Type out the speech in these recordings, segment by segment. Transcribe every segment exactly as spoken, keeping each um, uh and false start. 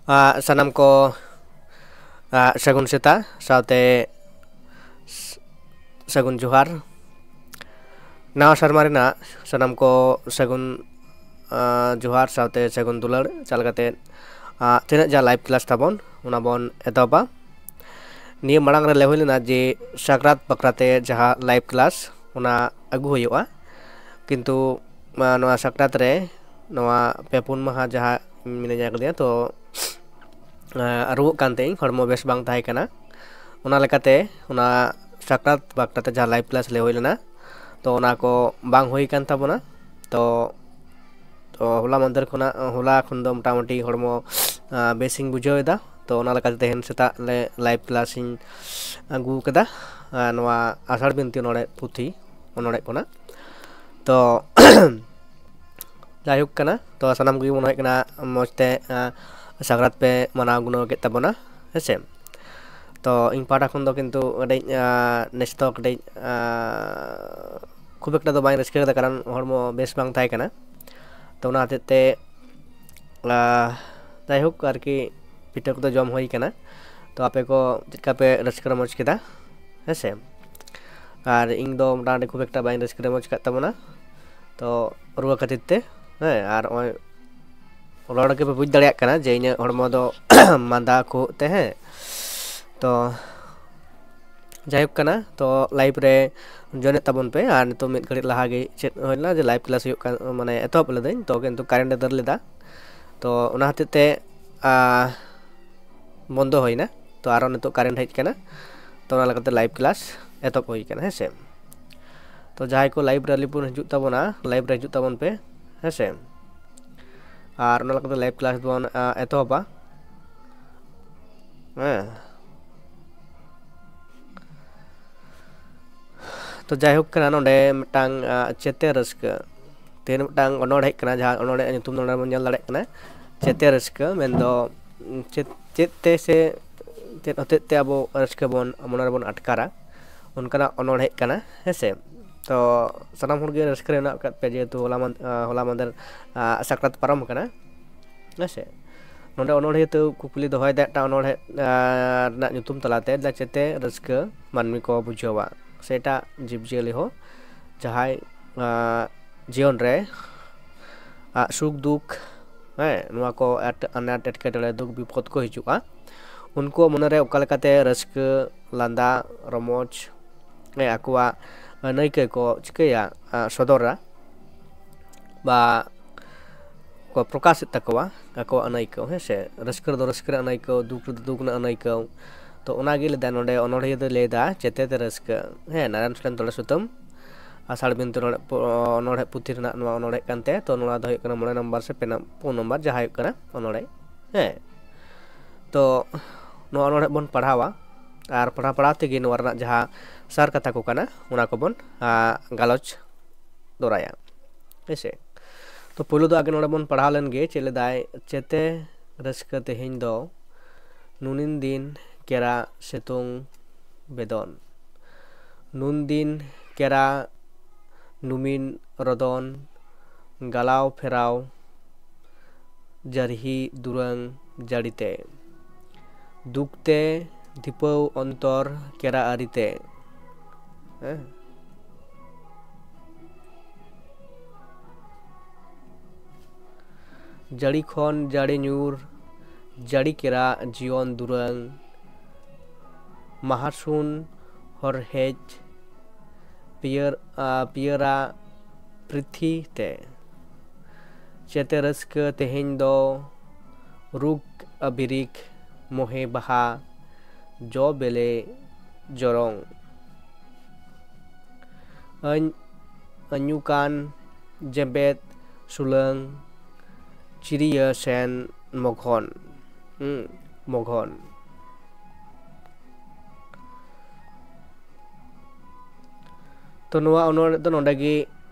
ᱟᱜ, ᱥᱟᱱᱟᱢ ᱠᱚ, ᱟᱜ, ᱥᱟᱹᱜᱩᱱ ᱥᱮᱛᱟᱜ ᱥᱟᱶᱛᱮ ᱥ-, ᱥᱟᱹᱜᱩᱱ ᱡᱚᱦᱟᱨ᱾ ᱱᱟᱣᱟ ᱥᱮᱨᱢᱟ ᱨᱮᱱᱟᱜ ᱥᱟᱱᱟᱢ ᱠᱚ ᱥᱟᱹᱜᱩᱱ, ᱟᱜ, ᱡᱚᱦᱟᱨ ᱥᱟᱶᱛᱮ ᱥᱟᱹᱜᱩᱱ ᱫᱩᱞᱟᱹᱲ ᱪᱟᱞ ᱠᱟᱛᱮ, ᱟᱜ, ᱛᱤᱱᱟᱹᱜ ᱡᱟ live class ᱛᱟᱵᱚᱱ, ᱚᱱᱟ ᱵᱚᱱ ᱮᱛᱚᱦᱚᱵᱟ᱾ ᱱᱤᱭᱟᱹ ᱢᱟᱲᱟᱝ ᱨᱮ ᱞᱟᱹᱭ ᱦᱩᱭ ᱞᱮᱱᱟ ᱡᱮ ᱥᱟᱠᱨᱟᱛ ᱵᱟᱠᱷᱨᱟ ᱛᱮ ᱡᱟᱦᱟᱸ live class, ᱚᱱᱟ ᱟᱹᱜᱩ ᱦᱩᱭᱩᱜᱼᱟ, ᱠᱤᱱᱛᱩ, ᱟ, ᱱᱚᱣᱟ ᱥᱟᱠᱨᱟᱛ ᱨᱮ ᱱᱚᱣᱟ ᱯᱮ ᱯᱩᱱ ᱢᱟᱦᱟ ᱡᱟᱦᱟᱸ ᱢᱤᱱᱟᱹᱧᱟ ᱠᱟᱫᱤᱧᱟ, ᱛᱚ, ᱟ, ᱨᱩᱣᱟᱹᱜ ᱠᱟᱱ ᱛᱤᱧ, ᱦᱚᱲᱢᱚ ᱵᱮᱥ ᱵᱟᱝ ᱛᱟᱦᱮᱸ ᱠᱟᱱᱟ᱾ ᱚᱱᱟ ᱞᱮᱠᱟᱛᱮ ᱚᱱᱟ ᱥᱟᱠᱨᱟᱛ ᱵᱟᱠᱷᱨᱟ ᱛᱮ ᱡᱟᱦᱟᱸ live class ᱞᱟᱹᱭ ᱦᱩᱭ ᱞᱮᱱᱟ, ᱛᱚ, ᱚᱱᱟ ᱠᱚ ᱵᱟᱝ ᱦᱩᱭ ᱠᱟᱱ ᱛᱟᱵᱚᱱᱟ᱾ ᱛᱚ, ᱛᱚ, ᱦᱚᱞᱟ ᱢᱟᱫᱷᱮᱨ ᱠᱷᱚᱱᱟᱜ, ᱦᱚᱞᱟ ᱠᱷᱚᱱ ᱫᱚ ᱢᱚᱴᱟᱢᱩᱴᱤ ᱦᱚᱲᱢᱚ, ᱟ, ᱵᱮᱥᱤᱧ ᱵᱩᱡᱷᱟᱹᱣ ᱮᱫᱟ᱾ ᱛᱚ, ᱚᱱᱟ ᱞᱮᱠᱟᱛᱮ ᱛᱮᱦᱮᱧ ᱥᱮᱛᱟᱜ ᱞᱮ live class ᱤᱧ ᱟᱹᱜᱩ ᱠᱟᱫᱟ, ᱟ, ᱱᱚᱣᱟ ᱟᱥᱟᱲ ᱵᱤᱱᱛᱤ ᱚᱱᱚᱬᱦᱮ ᱯᱩᱛᱷᱤ, ᱚᱱᱚᱬᱦᱮ ᱠᱷᱚᱱᱟᱜ᱾ ᱛᱚ, ᱡᱟᱭᱦᱳᱠ ᱠᱟᱱᱟ, ᱛᱚ, ᱥᱟᱱᱟᱢ ᱠᱚᱜᱮ ᱢᱚᱱᱮ ᱦᱩᱭᱩᱜ ᱠᱟᱱᱟ ᱢᱚᱡᱽ ᱛᱮ, ᱟ, ᱥᱟᱠᱨᱟᱛ ᱯᱮ ᱢᱟᱱᱟᱣ ᱜᱩᱱᱟᱹᱣ ᱠᱮᱫ ᱛᱟᱵᱚᱱᱟ, ᱦᱮᱸ ᱥᱮ? ᱛᱚ, ᱤᱧ ᱯᱟᱦᱴᱟ ᱠᱷᱚᱱ ᱫᱚ ᱠᱤᱱᱛᱩ ᱠᱟᱹᱴᱤᱡ, ᱟ, ᱱᱮᱥ ᱫᱚ ᱠᱟᱹᱴᱤᱡ, ᱟ, ᱠᱷᱩᱵ ᱮᱠᱴᱟ ᱫᱚ ᱵᱟᱹᱧ ᱨᱟᱹᱥᱠᱟᱹ ᱠᱟᱫᱟ, ᱠᱟᱨᱚᱱ ᱦᱚᱲᱢᱚ ᱵᱮᱥ ᱵᱟᱝ ᱛᱟᱦᱮᱸ ᱠᱟᱱᱟ᱾ ᱛᱚ, ᱚᱱᱟ ᱦᱚᱛᱮᱡ ᱛᱮ, ᱟ, ᱡᱟᱭᱦᱳᱠ ᱟᱨᱠᱤ, ᱯᱤᱴᱷᱟᱹ ᱠᱚᱫᱚ ᱡᱚᱢ ᱦᱩᱭ ᱠᱟᱱᱟ᱾ ᱛᱚ, ᱟᱯᱮ ᱠᱚ ᱪᱮᱫ ᱞᱮᱠᱟ ᱯᱮ ᱨᱟᱹᱥᱠᱟᱹ ᱨᱚᱢᱚᱡᱽ ᱠᱮᱫᱟ, ᱦᱮᱸ ᱥᱮ? ᱟᱨ ᱤᱧ ᱫᱚ ᱢᱚᱴᱟᱢᱩᱴᱤ ᱠᱷᱩᱵ ᱮᱠᱴᱟ ᱵᱟᱹᱧ ᱨᱟᱹᱥᱠᱟᱹ ᱨᱚᱢᱚᱡᱽ ᱠᱟᱫ ᱛᱟᱵᱚᱱᱟ, ᱛᱚ, ᱨᱩᱣᱟᱹ ᱠᱷᱟᱹᱛᱤᱨ ᱛᱮ, ᱦᱮᱸ, ᱟᱨ ᱱᱚᱜᱼᱚᱭ ᱨᱚᱲ ᱜᱮᱯᱮ ᱵᱩᱡᱽ ᱫᱟᱲᱮᱭᱟᱜ ᱠᱟᱱᱟ ᱡᱮ ᱤᱧᱟᱹᱜ ᱦᱚᱲᱢᱚ ᱫᱚ ᱢᱟᱸᱫᱟ ᱠᱷᱩᱜ ᱛᱮ, ᱦᱮᱸ᱾ ᱛᱚ, ᱡᱟᱭᱦᱳᱠ ᱠᱟᱱᱟ, ᱛᱚ, live ᱨᱮ join ᱮᱫ ᱛᱟᱵᱚᱱ ᱯᱮ᱾ ᱟᱨ ᱱᱤᱛᱚᱜ ᱢᱤᱫ ᱜᱷᱟᱹᱲᱤᱡ ᱞᱟᱦᱟ ᱜᱮ ᱪᱮᱫ ᱦᱩᱭ ᱞᱮᱱᱟ ᱡᱮ live class ᱦᱩᱭᱩᱜ ᱠᱟᱱ, ᱢᱟᱱᱮ, ᱮᱛᱚᱦᱚᱵ ᱞᱮᱫᱟᱹᱧ, ᱛᱚ, ᱠᱤᱱᱛᱩ current ᱮ ᱫᱟᱹᱲ ᱞᱮᱫᱟ, ᱛᱚ, ᱚᱱᱟ ᱦᱚᱛᱮᱡ ᱛᱮ, ᱟ, ᱵᱚᱱᱫᱚ ᱦᱩᱭᱱᱟ᱾ ᱛᱚ, ᱟᱨᱚ ᱱᱤᱛᱚᱜ current ᱦᱮᱡ ᱠᱟᱱᱟ, ᱛᱚ, ᱚᱱᱟ ᱞᱮᱠᱟᱛᱮ live class ᱮᱛᱚᱦᱚᱵ ᱦᱩᱭ ᱠᱟᱱᱟ, ᱦᱮᱸ ᱥᱮ᱾ ᱛᱚ, ᱡᱟᱦᱟᱸᱭ ᱠᱚ live ᱨᱮ ᱟᱞᱚ ᱯᱮ ᱦᱤᱡᱩᱜ ᱛᱟᱵᱚᱱᱟ, live ᱨᱮ ᱦᱤᱡᱩᱜ ᱛᱟᱵᱚᱱ ᱯᱮ, ᱦᱮᱸ ᱥᱮ᱾ ᱟᱨ ᱚᱱᱟ ᱞᱮᱠᱟᱛᱮ live class ᱵᱚᱱ, ᱟ, ᱮᱛᱚᱦᱚᱵᱟ᱾ ᱦᱮᱸ᱾ ᱛᱚ, ᱡᱟᱭᱦᱳᱠ ᱠᱟᱱᱟ, ᱱᱚᱰᱮ ᱢᱤᱫᱴᱟᱝ, ᱟ, ᱪᱮᱛᱮ ᱨᱟᱹᱥᱠᱟᱹ, ᱛᱮᱦᱮᱧ ᱢᱤᱫᱴᱟᱝ ᱚᱱᱚᱬᱦᱮ ᱠᱟᱱᱟ, ᱡᱟᱦᱟᱸ ᱚᱱᱚᱬᱦᱮ ᱧᱩᱛᱩᱢ ᱱᱚᱰᱮ ᱵᱚᱱ ᱧᱮᱞ ᱫᱟᱲᱮᱭᱟᱜ ᱠᱟᱱᱟ, ᱪᱮᱛᱮ ᱨᱟᱹᱥᱠᱟᱹ, ᱢᱮᱱᱫᱚ, ᱩᱸ, ᱪᱮᱫ, ᱪᱮᱫ ᱛᱮ ᱥᱮ ᱪᱮᱫ ᱦᱚᱛᱮᱡ ᱛᱮ ᱟᱵᱚ ᱨᱟᱹᱥᱠᱟᱹ ᱵᱚᱱ ᱢᱚᱱᱮ ᱨᱮᱵᱚᱱ ᱟᱴᱠᱟᱨᱟ, ᱚᱱᱠᱟᱱᱟᱜ ᱚᱱᱚᱬᱦᱮ ᱠᱟᱱᱟ, ᱦᱮᱸ ᱥᱮ᱾ ᱛᱚ, ᱥᱟᱱᱟᱢ ᱦᱚᱲ ᱜᱮ ᱨᱟᱹᱥᱠᱟᱹ ᱨᱮ ᱢᱮᱱᱟᱜ ᱟᱠᱟᱫ ᱯᱮᱭᱟ, ᱡᱮᱦᱮᱛᱩ ᱦᱚᱞᱟ ᱢᱟᱫ-, ᱟ, ᱦᱚᱞᱟ ᱢᱟᱫᱷᱮᱨ, ᱟ, ᱥᱟᱠᱨᱟᱛ ᱯᱟᱨᱚᱢ ᱟᱠᱟᱱᱟ᱾ ᱦᱮᱸ ᱥᱮ᱾ ᱱᱚᱰᱮ ᱚᱱᱚᱬᱦᱤᱭᱟᱹ ᱛᱟᱹᱣ ᱠᱩᱠᱞᱤ ᱫᱚᱦᱚᱭᱮᱫᱟ ᱮᱴᱟᱜ ᱚᱱᱚᱬᱦᱮ, ᱟᱨ, ᱨᱮᱱᱟᱜ ᱧᱩᱛᱩᱢ ᱛᱟᱞᱟᱛᱮ, ᱪᱮᱛᱮ ᱨᱟᱹᱥᱠᱟᱹ ᱢᱟᱹᱱᱢᱤ ᱠᱚ ᱵᱩᱡᱷᱟᱹᱣᱟ, ᱥᱮ ᱮᱴᱟᱜ ᱡᱤᱵᱽᱼᱡᱤᱭᱟᱹᱞᱤ ᱦᱚᱸ ᱡᱟᱦᱟᱸᱭ, ᱟᱨ, ᱡᱤᱭᱚᱱ ᱨᱮ, ᱟᱨ, ᱥᱩᱠ ᱫᱩᱠ, ᱦᱮᱸ, ᱱᱚᱣᱟ ᱠᱚ ᱮᱴ-, ᱟᱱᱟᱴ ᱮᱴᱠᱮᱴᱚᱬᱮ, ᱫᱩᱠ ᱵᱤᱯᱚᱫ ᱠᱚ ᱦᱤᱡᱩᱜᱼᱟ, ᱩᱱᱠᱩᱣᱟᱜ ᱢᱚᱱᱮᱨᱮ ᱚᱠᱟ ᱞᱮᱠᱟᱛᱮ ᱨᱟᱹᱥᱠᱟᱹ, ᱞᱟᱸᱫᱟ, ᱨᱚᱢᱚᱡᱽ, ᱦᱮᱸ, ᱟᱠᱚᱣᱟᱜ ᱟᱹᱱᱟᱹᱭᱠᱟᱹ ᱠᱚ ᱪᱤᱠᱟᱹᱭᱟ, ᱟᱨ, ᱥᱚᱫᱚᱨᱟ ᱵᱟ ᱠᱚ ᱯᱨᱚᱠᱟᱥᱮᱫ ᱛᱟᱠᱚᱣᱟ ᱟᱠᱚᱣᱟᱜ ᱟᱹᱱᱟᱹᱭᱠᱟᱹᱣ, ᱦᱮᱸ ᱥᱮ? ᱨᱟᱹᱥᱠᱟᱹ ᱨᱮᱫᱚ ᱨᱟᱹᱥᱠᱟᱹ ᱨᱮᱱᱟᱜ ᱟᱹᱱᱟᱹᱭᱠᱟᱹᱣ, ᱫᱩᱠ ᱨᱮᱫᱚ ᱫᱩᱠ ᱨᱮᱱᱟᱜ ᱟᱹᱱᱟᱹᱭᱠᱟᱹᱣ᱾ ᱛᱚ ᱚᱱᱟᱜᱮ ᱞᱟᱹᱭᱫᱟ ᱱᱚᱰᱮ, ᱚᱱᱚᱬᱦᱤᱭᱟᱹ ᱫᱚᱭ ᱞᱟᱹᱭᱫᱟ ᱪᱮᱛᱮᱛ ᱨᱟᱹᱥᱠᱟᱹ, ᱦᱮᱸ, ᱱᱟᱨᱟᱭᱚᱱ ᱥᱚᱨᱮᱱ ᱛᱚᱲᱮ ᱥᱩᱛᱟᱹᱢ, ᱟᱥᱟᱲ ᱵᱤᱱᱛᱤ ᱚᱱᱚᱬᱦᱮ ᱯᱩ-, ᱚᱱᱚᱬᱦᱮ ᱯᱩᱛᱷᱤ ᱨᱮᱱᱟᱜ ᱱᱚᱣᱟ ᱚᱱᱚᱬᱦᱮ ᱠᱟᱱᱛᱮ, ᱛᱚ ᱱᱚᱣᱟ ᱫᱚ ᱦᱩᱭᱩᱜ ᱠᱟᱱᱟ ᱢᱚᱬᱮ ᱱᱚᱢᱵᱚᱨ ᱥᱮ ᱯᱮ ᱱᱚᱢ-, ᱯᱩᱱ ᱱᱚᱢᱵᱚᱨ ᱡᱟᱦᱟᱸ ᱦᱩᱭᱩᱜ ᱠᱟᱱᱟ ᱚᱱᱚᱬᱦᱮ, ᱦᱮᱸ᱾ ᱛᱚ ᱱᱚᱣᱟ ᱚᱱᱚᱬᱦᱮ ᱵᱚᱱ ᱯᱟᱲᱦᱟᱣᱟ, ᱟᱨ ᱯᱟᱲᱦᱟᱣ ᱯᱟᱲᱦᱟᱣ ᱛᱮᱜᱮ ᱱᱚᱣᱟ ᱨᱮᱱᱟᱜ ᱡᱟᱦᱟᱸ ᱥᱟᱨ ᱠᱟᱛᱷᱟ ᱠᱚ ᱠᱟᱱᱟ, ᱚᱱᱟ ᱠᱚᱵᱚᱱ, ᱟ, ᱜᱟᱞᱚᱪ ᱫᱚᱨᱟᱭᱟ, ᱦᱮᱸ ᱥᱮ᱾ ᱛᱚ ᱯᱳᱭᱞᱳ ᱫᱚ ᱟᱜᱮ ᱱᱚᱰᱮ ᱵᱚᱱ ᱯᱟᱲᱦᱟᱣ ᱞᱮᱱ ᱜᱮ, ᱪᱮᱫ ᱞᱮᱫᱟᱭ? ᱪᱮᱛᱮ ᱨᱟᱹᱥᱠᱟᱹ ᱛᱮᱦᱮᱧ ᱫᱚ, ᱱᱩᱱᱤᱱ ᱫᱤᱱ ᱠᱮᱨᱟ ᱥᱤᱛᱩᱝ ᱵᱮᱫᱚᱱ, ᱱᱩᱱ ᱫᱤᱱ ᱠᱮᱨᱟ ᱱᱩᱢᱤᱱ ᱨᱚᱫᱚᱱ, ᱜᱟᱞᱟᱣ ᱯᱷᱮᱨᱟᱣ ᱡᱟᱹᱨᱦᱤ ᱫᱩᱨᱟᱹᱝ ᱡᱟᱹᱲᱤᱛᱮ, ᱫᱩᱠᱛᱮ ᱫᱷᱤᱯᱟᱹᱣ ᱚᱱᱛᱚᱨ ᱠᱮᱨᱟ ᱟᱹᱨᱤᱛᱮ, ᱦᱮᱸ? ᱡᱟᱹᱲᱤ ᱠᱷᱚᱱ ᱡᱟᱹᱲᱤ ᱧᱩᱨ, ᱡᱟᱹᱲᱤ ᱠᱮᱨᱟ ᱡᱤᱭᱚᱱ ᱫᱩᱨᱟᱹᱝ, ᱢᱟᱦᱟᱥᱩᱱ ᱦᱚᱨᱦᱮᱡ, ᱯᱤᱭᱟᱹᱨ-, ᱟ, ᱯᱤᱭᱟᱹᱨᱟ ᱯᱨᱤᱛᱷᱤ ᱛᱮ᱾ ᱪᱮᱛᱮ ᱨᱟᱹᱥᱠᱟᱹ ᱛᱮᱦᱮᱧ ᱫᱚ ᱨᱩᱠ ᱟᱵᱤᱨᱤᱠ ᱢᱚᱦᱮ ᱵᱟᱦᱟ ᱡᱚ ᱵᱮᱞᱮ ᱡᱚᱨᱚᱝ᱾ ᱟᱹᱧ-, ᱟᱹᱧᱩᱠᱟᱱ ᱡᱮᱵᱮᱫ ᱥᱩᱞᱟᱹᱝ ᱪᱤᱨᱤᱭᱟᱹ ᱥᱮᱱ ᱢᱚᱜᱷᱚᱱ᱾ ᱦᱩᱸ, ᱢᱚᱜᱷᱚᱱ᱾ ᱛᱚ ᱱᱚᱣᱟ ᱚᱱᱚᱬᱦᱮ ᱫᱚ ᱱᱚᱰᱮ ᱜᱮ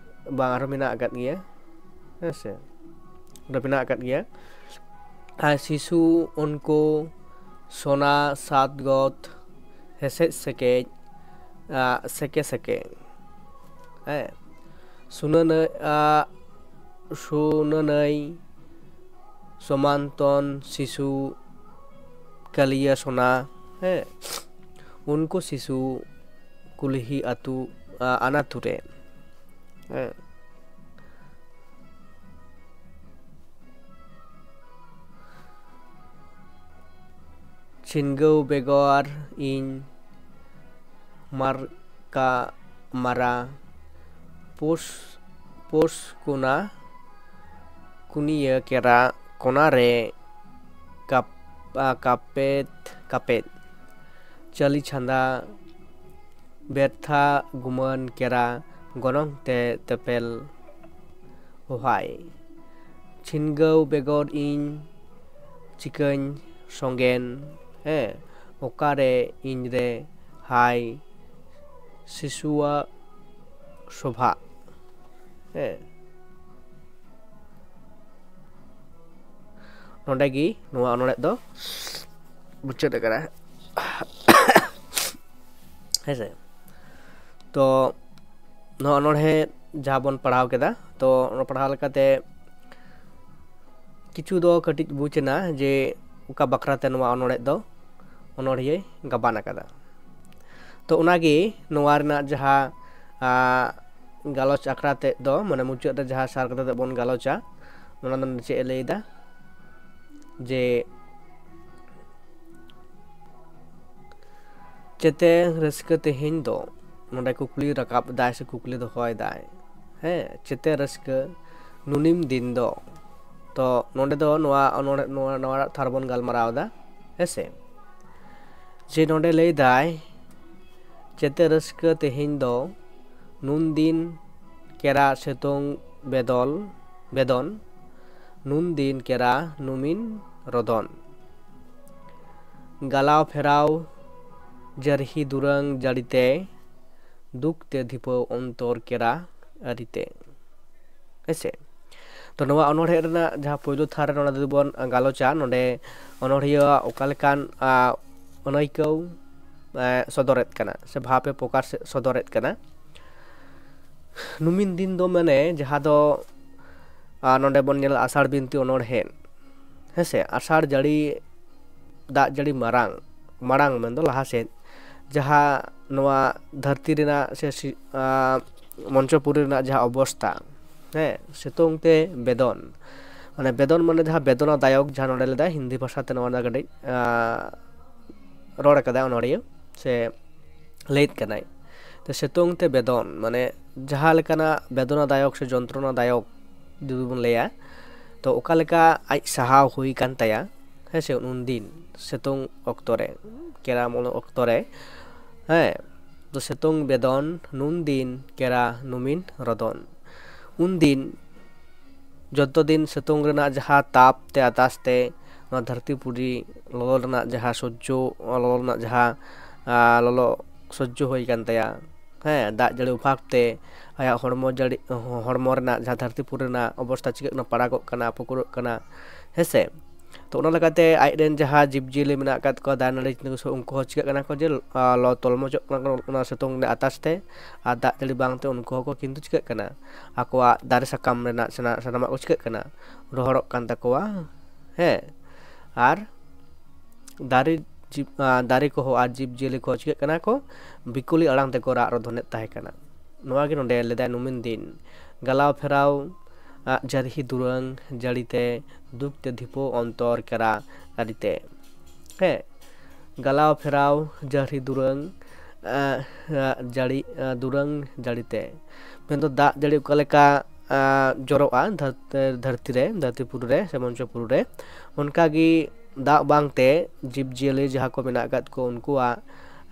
ᱵᱟᱝ, ᱟᱨᱦᱚᱸ ᱢᱮᱱᱟᱜ ᱟᱠᱟᱫ ᱜᱮᱭᱟ, ᱦᱮᱸ ᱥᱮ, ᱱᱚᱰᱮ ᱢᱮᱱᱟᱜ ᱟᱠᱟᱫ ᱜᱮᱭᱟ᱾ ᱟᱨ ᱥᱤᱥᱩ ᱩᱱᱠᱩ ᱥᱳᱱᱟ ᱥᱟᱛ ᱜᱚᱛ ᱦᱮᱥᱮᱡ ᱥᱮᱠᱮᱡ, ᱟ, ᱥᱮᱠᱮ ᱥᱮᱠᱮ, ᱦᱮᱸ, ᱥᱩᱱᱟᱹᱱᱟᱹ-, ᱟ, ᱥᱩᱱᱟᱹᱱᱟᱹᱭ ᱥᱚᱢᱟᱱᱛᱚᱱ ᱥᱤᱥᱩ ᱠᱟᱞᱤᱭᱟ ᱥᱚᱱᱟ, ᱦᱮᱸ, ᱩᱱᱠᱩ ᱥᱤᱥᱩ ᱠᱩᱞᱦᱤ ᱟᱹᱛᱩ, ᱟ, ᱟᱱᱟᱛᱩ ᱨᱮ, ᱦᱮᱸ᱾ ᱪᱷᱤᱱᱜᱟᱹᱣ ᱵᱮᱜᱚᱨ ᱤᱧ ᱢᱟᱨᱠᱟ ᱢᱟᱨᱟ ᱯᱳᱥ, ᱯᱳᱥ ᱠᱩᱱᱟ ᱠᱩᱱᱤᱭᱟᱹ ᱠᱮᱨᱟ ᱠᱚᱱᱟ ᱨᱮ ᱠᱟᱯ-, ᱟ, ᱠᱟᱯᱮᱫ, ᱠᱟᱯᱮᱫ᱾ ᱪᱟᱹᱞᱤ ᱪᱷᱟᱸᱫᱟ ᱵᱮᱨᱛᱷᱟ ᱜᱩᱢᱟᱹᱱ ᱠᱮᱨᱟ ᱜᱚᱱᱚᱝ ᱛᱮ ᱛᱮᱯᱮᱞ ᱚᱦᱟᱭ᱾ ᱪᱷᱤᱱᱜᱟᱹᱣ ᱵᱮᱜᱚᱨ ᱤᱧ ᱪᱤᱠᱟᱹᱧ ᱥᱚᱸᱜᱮᱱ, ᱦᱮᱸ, ᱚᱠᱟᱨᱮ ᱤᱧᱨᱮ ᱦᱟᱭ ᱥᱤᱥᱩᱣᱟᱜ ᱥᱚᱵᱷᱟᱜ, ᱦᱮᱸ᱾ ᱱᱚᱰᱮ ᱜᱮ ᱱᱚᱣᱟ ᱚᱱᱚᱬᱦᱮ ᱫᱚ ᱢᱩᱪᱟᱹᱫ ᱟᱠᱟᱱᱟ᱾ ᱦᱮᱸ ᱥᱮ? ᱛᱚ ᱱᱚᱣᱟ ᱚᱱᱚᱬᱦᱮ ᱡᱟᱦᱟᱸ ᱵᱚᱱ ᱯᱟᱲᱦᱟᱣ ᱠᱮᱫᱟ, ᱛᱚ ᱚᱱᱟ ᱯᱟᱲᱦᱟᱣ ᱞᱮᱠᱟᱛᱮ ᱠᱤᱪᱷᱩ ᱫᱚ ᱠᱟᱹᱴᱤᱡ ᱵᱩᱡᱽ ᱮᱱᱟ ᱡᱮ ᱚᱠᱟ ᱵᱟᱠᱷᱨᱟ ᱛᱮ ᱱᱚᱣᱟ ᱚᱱᱚᱬᱦᱮ ᱫᱚ ᱚᱱᱚᱬᱦᱤᱭᱟᱹᱭ ᱜᱟᱵᱟᱱ ᱟᱠᱟᱫᱟ᱾ ᱛᱚ ᱚᱱᱟᱜᱮ ᱱᱚᱣᱟ ᱨᱮᱱᱟᱜ ᱡᱟᱦᱟᱸ, ᱟ, ᱜᱟᱞᱚᱪ ᱟᱠᱷᱲᱟ ᱛᱮᱫ ᱫᱚ, ᱢᱟᱱᱮ ᱢᱩᱪᱟᱹᱫ ᱨᱮ ᱡᱟᱦᱟᱸ ᱥᱟᱨ ᱠᱟᱛᱷᱟ ᱛᱮᱫ ᱵᱚᱱ ᱜᱟᱞᱚᱪᱟ, ᱚᱱᱟ ᱫᱚ ᱪᱮᱫ ᱮ ᱞᱟᱹᱭᱫᱟ? ᱡᱮ ᱪᱮᱛᱮ ᱨᱟᱹᱥᱠᱟᱹ ᱛᱮᱦᱮᱧ ᱫᱚ, ᱱᱚᱰᱮ ᱠᱩᱠᱞᱤ ᱨᱟᱠᱟᱵ ᱮᱫᱟᱭ ᱥᱮ ᱠᱩᱠᱞᱤ ᱫᱚᱦᱚᱭᱮᱫᱟᱭ, ᱦᱮᱸ, ᱪᱮᱛᱮ ᱨᱟᱹᱥᱠᱟᱹ ᱱᱩᱱᱤᱢ ᱫᱤᱱ ᱫᱚ᱾ ᱛᱚ ᱱᱚᱰᱮ ᱫᱚ ᱱᱚᱣᱟ ᱚᱱᱚᱬᱦᱮ, ᱱᱚᱣᱟ, ᱱᱚᱣᱟ ᱛᱷᱟᱨ ᱵᱚᱱ ᱜᱟᱞᱢᱟᱨᱟᱣ ᱮᱫᱟ, ᱦᱮᱸ ᱥᱮ? ᱡᱮ ᱱᱚᱰᱮ ᱞᱟᱹᱭᱫᱟᱭ, ᱪᱮᱛᱮ ᱨᱟᱹᱥᱠᱟᱹ ᱛᱮᱦᱮᱧ ᱫᱚ ᱱᱩᱱ ᱫᱤᱱ ᱠᱮᱨᱟ ᱥᱤᱛᱩᱝ ᱵᱮᱫᱚᱞ, ᱵᱮᱫᱚᱱ, ᱱᱩᱱ ᱫᱤᱱ ᱠᱮᱨᱟ ᱱᱩᱢᱤᱱ ᱨᱚᱫᱚᱱ᱾ ᱜᱟᱞᱟᱣ ᱯᱷᱮᱨᱟᱣ ᱡᱟᱹᱨᱦᱤ ᱫᱩᱨᱟᱹᱝ ᱡᱟᱹᱲᱤᱛᱮ, ᱫᱩᱠ ᱛᱮ ᱫᱷᱤᱯᱟᱹᱣ ᱚᱱᱛᱚᱨ ᱠᱮᱨᱟ ᱟᱹᱨᱤᱛᱮ᱾ ᱦᱮᱸᱥᱮ? ᱛᱚ ᱱᱚᱣᱟ ᱚᱱᱚᱬᱦᱮ ᱨᱮᱱᱟᱜ ᱡᱟᱦᱟᱸ ᱯᱳᱭᱞᱳ ᱛᱷᱟᱨ ᱨᱮ ᱱᱚᱰᱮ ᱫᱚᱵᱚᱱ ᱜᱟᱞᱚᱪᱟ, ᱱᱚᱰᱮ ᱚᱱᱚᱬᱦᱤᱭᱟᱹᱣᱟᱜ ᱚᱠᱟ ᱞᱮᱠᱟᱱ, ᱟ, ᱟᱹᱱᱟᱹᱭᱠᱟᱹᱣ, ᱮ, ᱥᱚᱫᱚᱨᱮᱫ ᱠᱟᱱᱟ ᱥᱮ ᱵᱷᱟᱵᱽ ᱮ ᱯᱨᱚᱠᱟᱥ ᱥᱚᱫᱚᱨᱮᱫ ᱠᱟᱱᱟ᱾ ᱱᱩᱢᱤᱱ ᱫᱤᱱ ᱫᱚ ᱢᱟᱱᱮ ᱡᱟᱦᱟᱸ ᱫᱚ, ᱟ, ᱱᱚᱰᱮ ᱵᱚᱱ ᱧᱮᱞᱟ ᱟᱥᱟᱲ ᱵᱤᱱᱛᱤ ᱚᱱᱚᱬᱦᱮ, ᱦᱮᱸᱥᱮ, ᱟᱥᱟᱲ ᱡᱟᱹᱲᱤ, ᱫᱟᱜ ᱡᱟᱹᱲᱤ ᱢᱟᱨᱟᱝ, ᱢᱟᱲᱟᱝ ᱢᱮᱱᱫᱚ ᱞᱟᱦᱟ ᱥᱮᱫ, ᱡᱟᱦᱟᱸ ᱱᱚᱣᱟ ᱫᱷᱟᱹᱨᱛᱤ ᱨᱮᱱᱟᱜ ᱥᱮ ᱥᱤ-, ᱟᱸ, ᱢᱚᱧᱪᱚᱯᱩᱨᱤ ᱨᱮᱱᱟᱜ ᱡᱟᱦᱟᱸ ᱚᱵᱚᱥᱛᱟ, ᱦᱮᱸ, ᱥᱤᱛᱩᱝ ᱛᱮ ᱵᱮᱫᱚᱱ, ᱢᱟᱱᱮ ᱵᱮᱫᱚᱱ ᱢᱟᱱᱮ ᱡᱟᱦᱟᱸ ᱵᱮᱫᱚᱱᱟ ᱫᱟᱭᱚᱠ, ᱡᱟᱦᱟᱸ ᱱᱚᱰᱮ ᱞᱮᱫᱟᱭ ᱦᱤᱱᱫᱤ ᱵᱷᱟᱥᱟ ᱛᱮ ᱱᱚᱣᱟ ᱨᱮᱱᱟᱜ ᱠᱟᱹᱴᱤᱡ, ᱟᱸ, ᱨᱚᱲ ᱠᱟᱫᱟᱭ ᱚᱱᱚᱲᱤᱭᱟᱹ ᱥᱮ ᱞᱟᱹᱭᱮᱫ ᱠᱟᱱᱟᱭ᱾ ᱛᱚ ᱥᱤᱛᱩᱝ ᱛᱮ ᱵᱮᱫᱚᱱ, ᱢᱟᱱᱮ ᱡᱟᱦᱟᱸ ᱞᱮᱠᱟᱱᱟᱜ ᱵᱮᱫᱚᱱᱟ ᱫᱟᱭᱚᱠ ᱥᱮ ᱡᱚᱱᱛᱨᱚᱱᱟ ᱫᱟᱭᱚᱠ ᱡᱩᱫᱤ ᱵᱚᱱ ᱞᱟᱹᱭᱟ, ᱛᱚ ᱚᱠᱟ ᱞᱮᱠᱟ ᱟᱡ ᱥᱟᱦᱟᱣ ᱦᱩᱭ ᱠᱟᱱ ᱛᱟᱭᱟ, ᱦᱮᱸ ᱥᱮ, ᱩᱱ ᱫᱤᱱ ᱥᱤᱛᱩᱝ ᱚᱠᱛᱚ ᱨᱮ, ᱠᱮᱨᱟᱢ ᱚᱠᱛᱚ ᱨᱮ, ᱦᱮᱸ, ᱛᱚ ᱥᱤᱛᱩᱝ ᱵᱮᱫᱚᱱ ᱱᱩᱱ ᱫᱤᱱ ᱠᱮᱨᱟ ᱱᱩᱢᱤᱱ ᱨᱚᱫᱚᱱ᱾ ᱩᱱ ᱫᱤᱱ ᱡᱚᱛᱚ ᱫᱤᱱ ᱥᱤᱛᱩᱝ ᱨᱮᱱᱟᱜ ᱡᱟᱦᱟᱸ ᱛᱟᱯ ᱛᱮ, ᱟᱛᱟᱥ ᱛᱮ, ᱱᱚᱣᱟ ᱫᱷᱟᱹᱨᱛᱤ ᱯᱩᱨᱤ ᱞᱚᱞᱚ ᱨᱮᱱᱟᱜ ᱡᱟᱦᱟᱸ ᱥᱚᱡᱽᱡᱚ, ᱞᱚᱞᱚ ᱨᱮᱱᱟᱜ ᱡᱟᱦᱟᱸ, ᱟᱸ, ᱞᱚᱞᱚ ᱥᱚᱡᱽᱡᱚ ᱦᱩᱭ ᱠᱟᱱ ᱛᱟᱭᱟ, ᱦᱮᱸ, ᱫᱟᱜ ᱡᱟᱹᱲᱤ ᱚᱵᱷᱟᱵᱽ ᱛᱮ ᱟᱭᱟᱜ ᱦᱚᱲᱢᱚ ᱡᱟᱹᱲᱤ, ᱦᱚᱲᱢᱚ ᱨᱮᱱᱟᱜ ᱡᱟᱦᱟᱸ ᱫᱷᱟᱹᱨᱛᱤ ᱯᱩᱨᱤ ᱨᱮᱱᱟᱜ ᱚᱵᱚᱥᱛᱟ ᱪᱤᱠᱟᱹᱜ ᱠᱟᱱᱟ, ᱯᱟᱲᱟᱜᱚᱜ ᱠᱟᱱᱟ, ᱯᱩᱠᱩᱨᱚᱜ ᱠᱟᱱᱟ, ᱦᱮᱸ ᱥᱮ᱾ ᱛᱚ ᱚᱱᱟ ᱞᱮᱠᱟᱛᱮ ᱟᱡ ᱨᱮᱱ ᱡᱟᱦᱟᱸ ᱡᱤᱵᱽᱼᱡᱤᱭᱟᱹᱞᱤ ᱢᱮᱱᱟᱜ ᱟᱠᱟᱫ ᱠᱚᱣᱟ, ᱫᱟᱨᱮ ᱱᱟᱹᱲᱤ ᱪᱮᱛᱟᱱ ᱠᱚ, ᱩᱱᱠᱩ ᱦᱚᱸ ᱪᱤᱠᱟᱹᱜ ᱠᱟᱱᱟ ᱠᱚ ᱡᱮ, ᱟᱸ, ᱞᱚ ᱛᱚᱞᱢᱚᱡᱚᱜ ᱠᱟᱱᱟ ᱠᱚ ᱚᱱᱟ ᱥᱤᱛᱩᱝ ᱨᱮᱱᱟᱜ ᱟᱛᱟᱥ ᱛᱮ, ᱟᱨ ᱫᱟᱜ ᱡᱟᱹᱲᱤ ᱵᱟᱝᱛᱮ ᱩᱱᱠᱩ ᱦᱚᱸᱠᱚ ᱠᱤᱱᱛᱩ ᱪᱤᱠᱟᱹᱜ ᱠᱟᱱᱟ, ᱟᱠᱚᱣᱟᱜ ᱫᱟᱨᱮ ᱥᱟᱠᱟᱢ ᱨᱮᱱᱟᱜ ᱥᱟᱱᱟ-, ᱥᱟᱱᱟᱢᱟᱜ ᱠᱚ ᱪᱤᱠᱟᱹᱜ ᱠᱟᱱᱟ, ᱨᱚᱦᱚᱲᱚᱜ ᱠᱟᱱ ᱛᱟᱠᱚᱣᱟ, ᱦᱮᱸ᱾ ᱟᱨ ᱫᱟᱨᱮ ᱡᱤᱵᱽ-, ᱟᱸ, ᱫᱟᱨᱮ ᱠᱚᱦᱚᱸ ᱟᱨ ᱡᱤᱵᱽᱼᱡᱤᱭᱟᱹᱞᱤ ᱠᱚ ᱪᱤᱠᱟᱹᱜ ᱠᱟᱱᱟ ᱠᱚ, ᱵᱤᱠᱚᱞᱤ ᱟᱲᱟᱝ ᱛᱮᱠᱚ ᱨᱟᱜ ᱨᱚᱫᱷᱚᱱᱮᱫ ᱛᱟᱦᱮᱸ ᱠᱟᱱᱟ᱾ ᱱᱚᱣᱟ ᱜᱮ ᱱᱚᱰᱮ ᱞᱮᱫᱟᱭ ᱱᱩᱢᱤᱱ ᱫᱤᱱ, ᱜᱟᱞᱟᱣ ᱯᱷᱮᱨᱟᱣ ᱟᱜ ᱡᱟᱹᱨᱦᱤ ᱫᱩᱨᱟᱹᱝ ᱡᱟᱹᱲᱤᱛᱮ, ᱫᱩᱠ ᱛᱮ ᱫᱷᱤᱯᱟᱹᱣ ᱚᱱᱛᱚᱨ ᱠᱮᱨᱟ ᱟᱹᱨᱤᱛᱮ᱾ ᱦᱮᱸ, ᱜᱟᱞᱟᱣ ᱯᱷᱮᱨᱟᱣ ᱡᱟᱹᱨᱦᱤ ᱫᱩᱨᱟᱹᱝ, ᱟᱸ, ᱟᱸ, ᱡᱟᱹᱲᱤ, ᱟᱸ, ᱫᱩᱨᱟᱹᱝ ᱡᱟᱹᱲᱤᱛᱮ᱾ ᱢᱮᱱᱫᱚ ᱫᱟᱜ ᱡᱟᱹᱲᱤ ᱚᱠᱟ ᱞᱮᱠᱟ, ᱟᱸ, ᱡᱚᱨᱚᱜᱼᱟ ᱫᱷᱟᱹᱨ-, ᱫᱷᱟᱹᱨᱛᱤ ᱨᱮ, ᱫᱷᱟᱹᱨᱛᱤ ᱯᱩᱨᱤ ᱨᱮ ᱥᱮ ᱢᱚᱧᱪᱚᱯᱩᱨᱤ ᱨᱮ, ᱚᱱᱠᱟᱜᱮ ᱫᱟᱜ ᱵᱟᱝᱛᱮ ᱡᱤᱵᱽᱼᱡᱤᱭᱟᱹᱞᱤ ᱡᱟᱦᱟᱸ ᱠᱚ ᱢᱮᱱᱟᱜ ᱟᱠᱟᱫ ᱠᱚ ᱩᱱᱠᱩᱣᱟᱜ,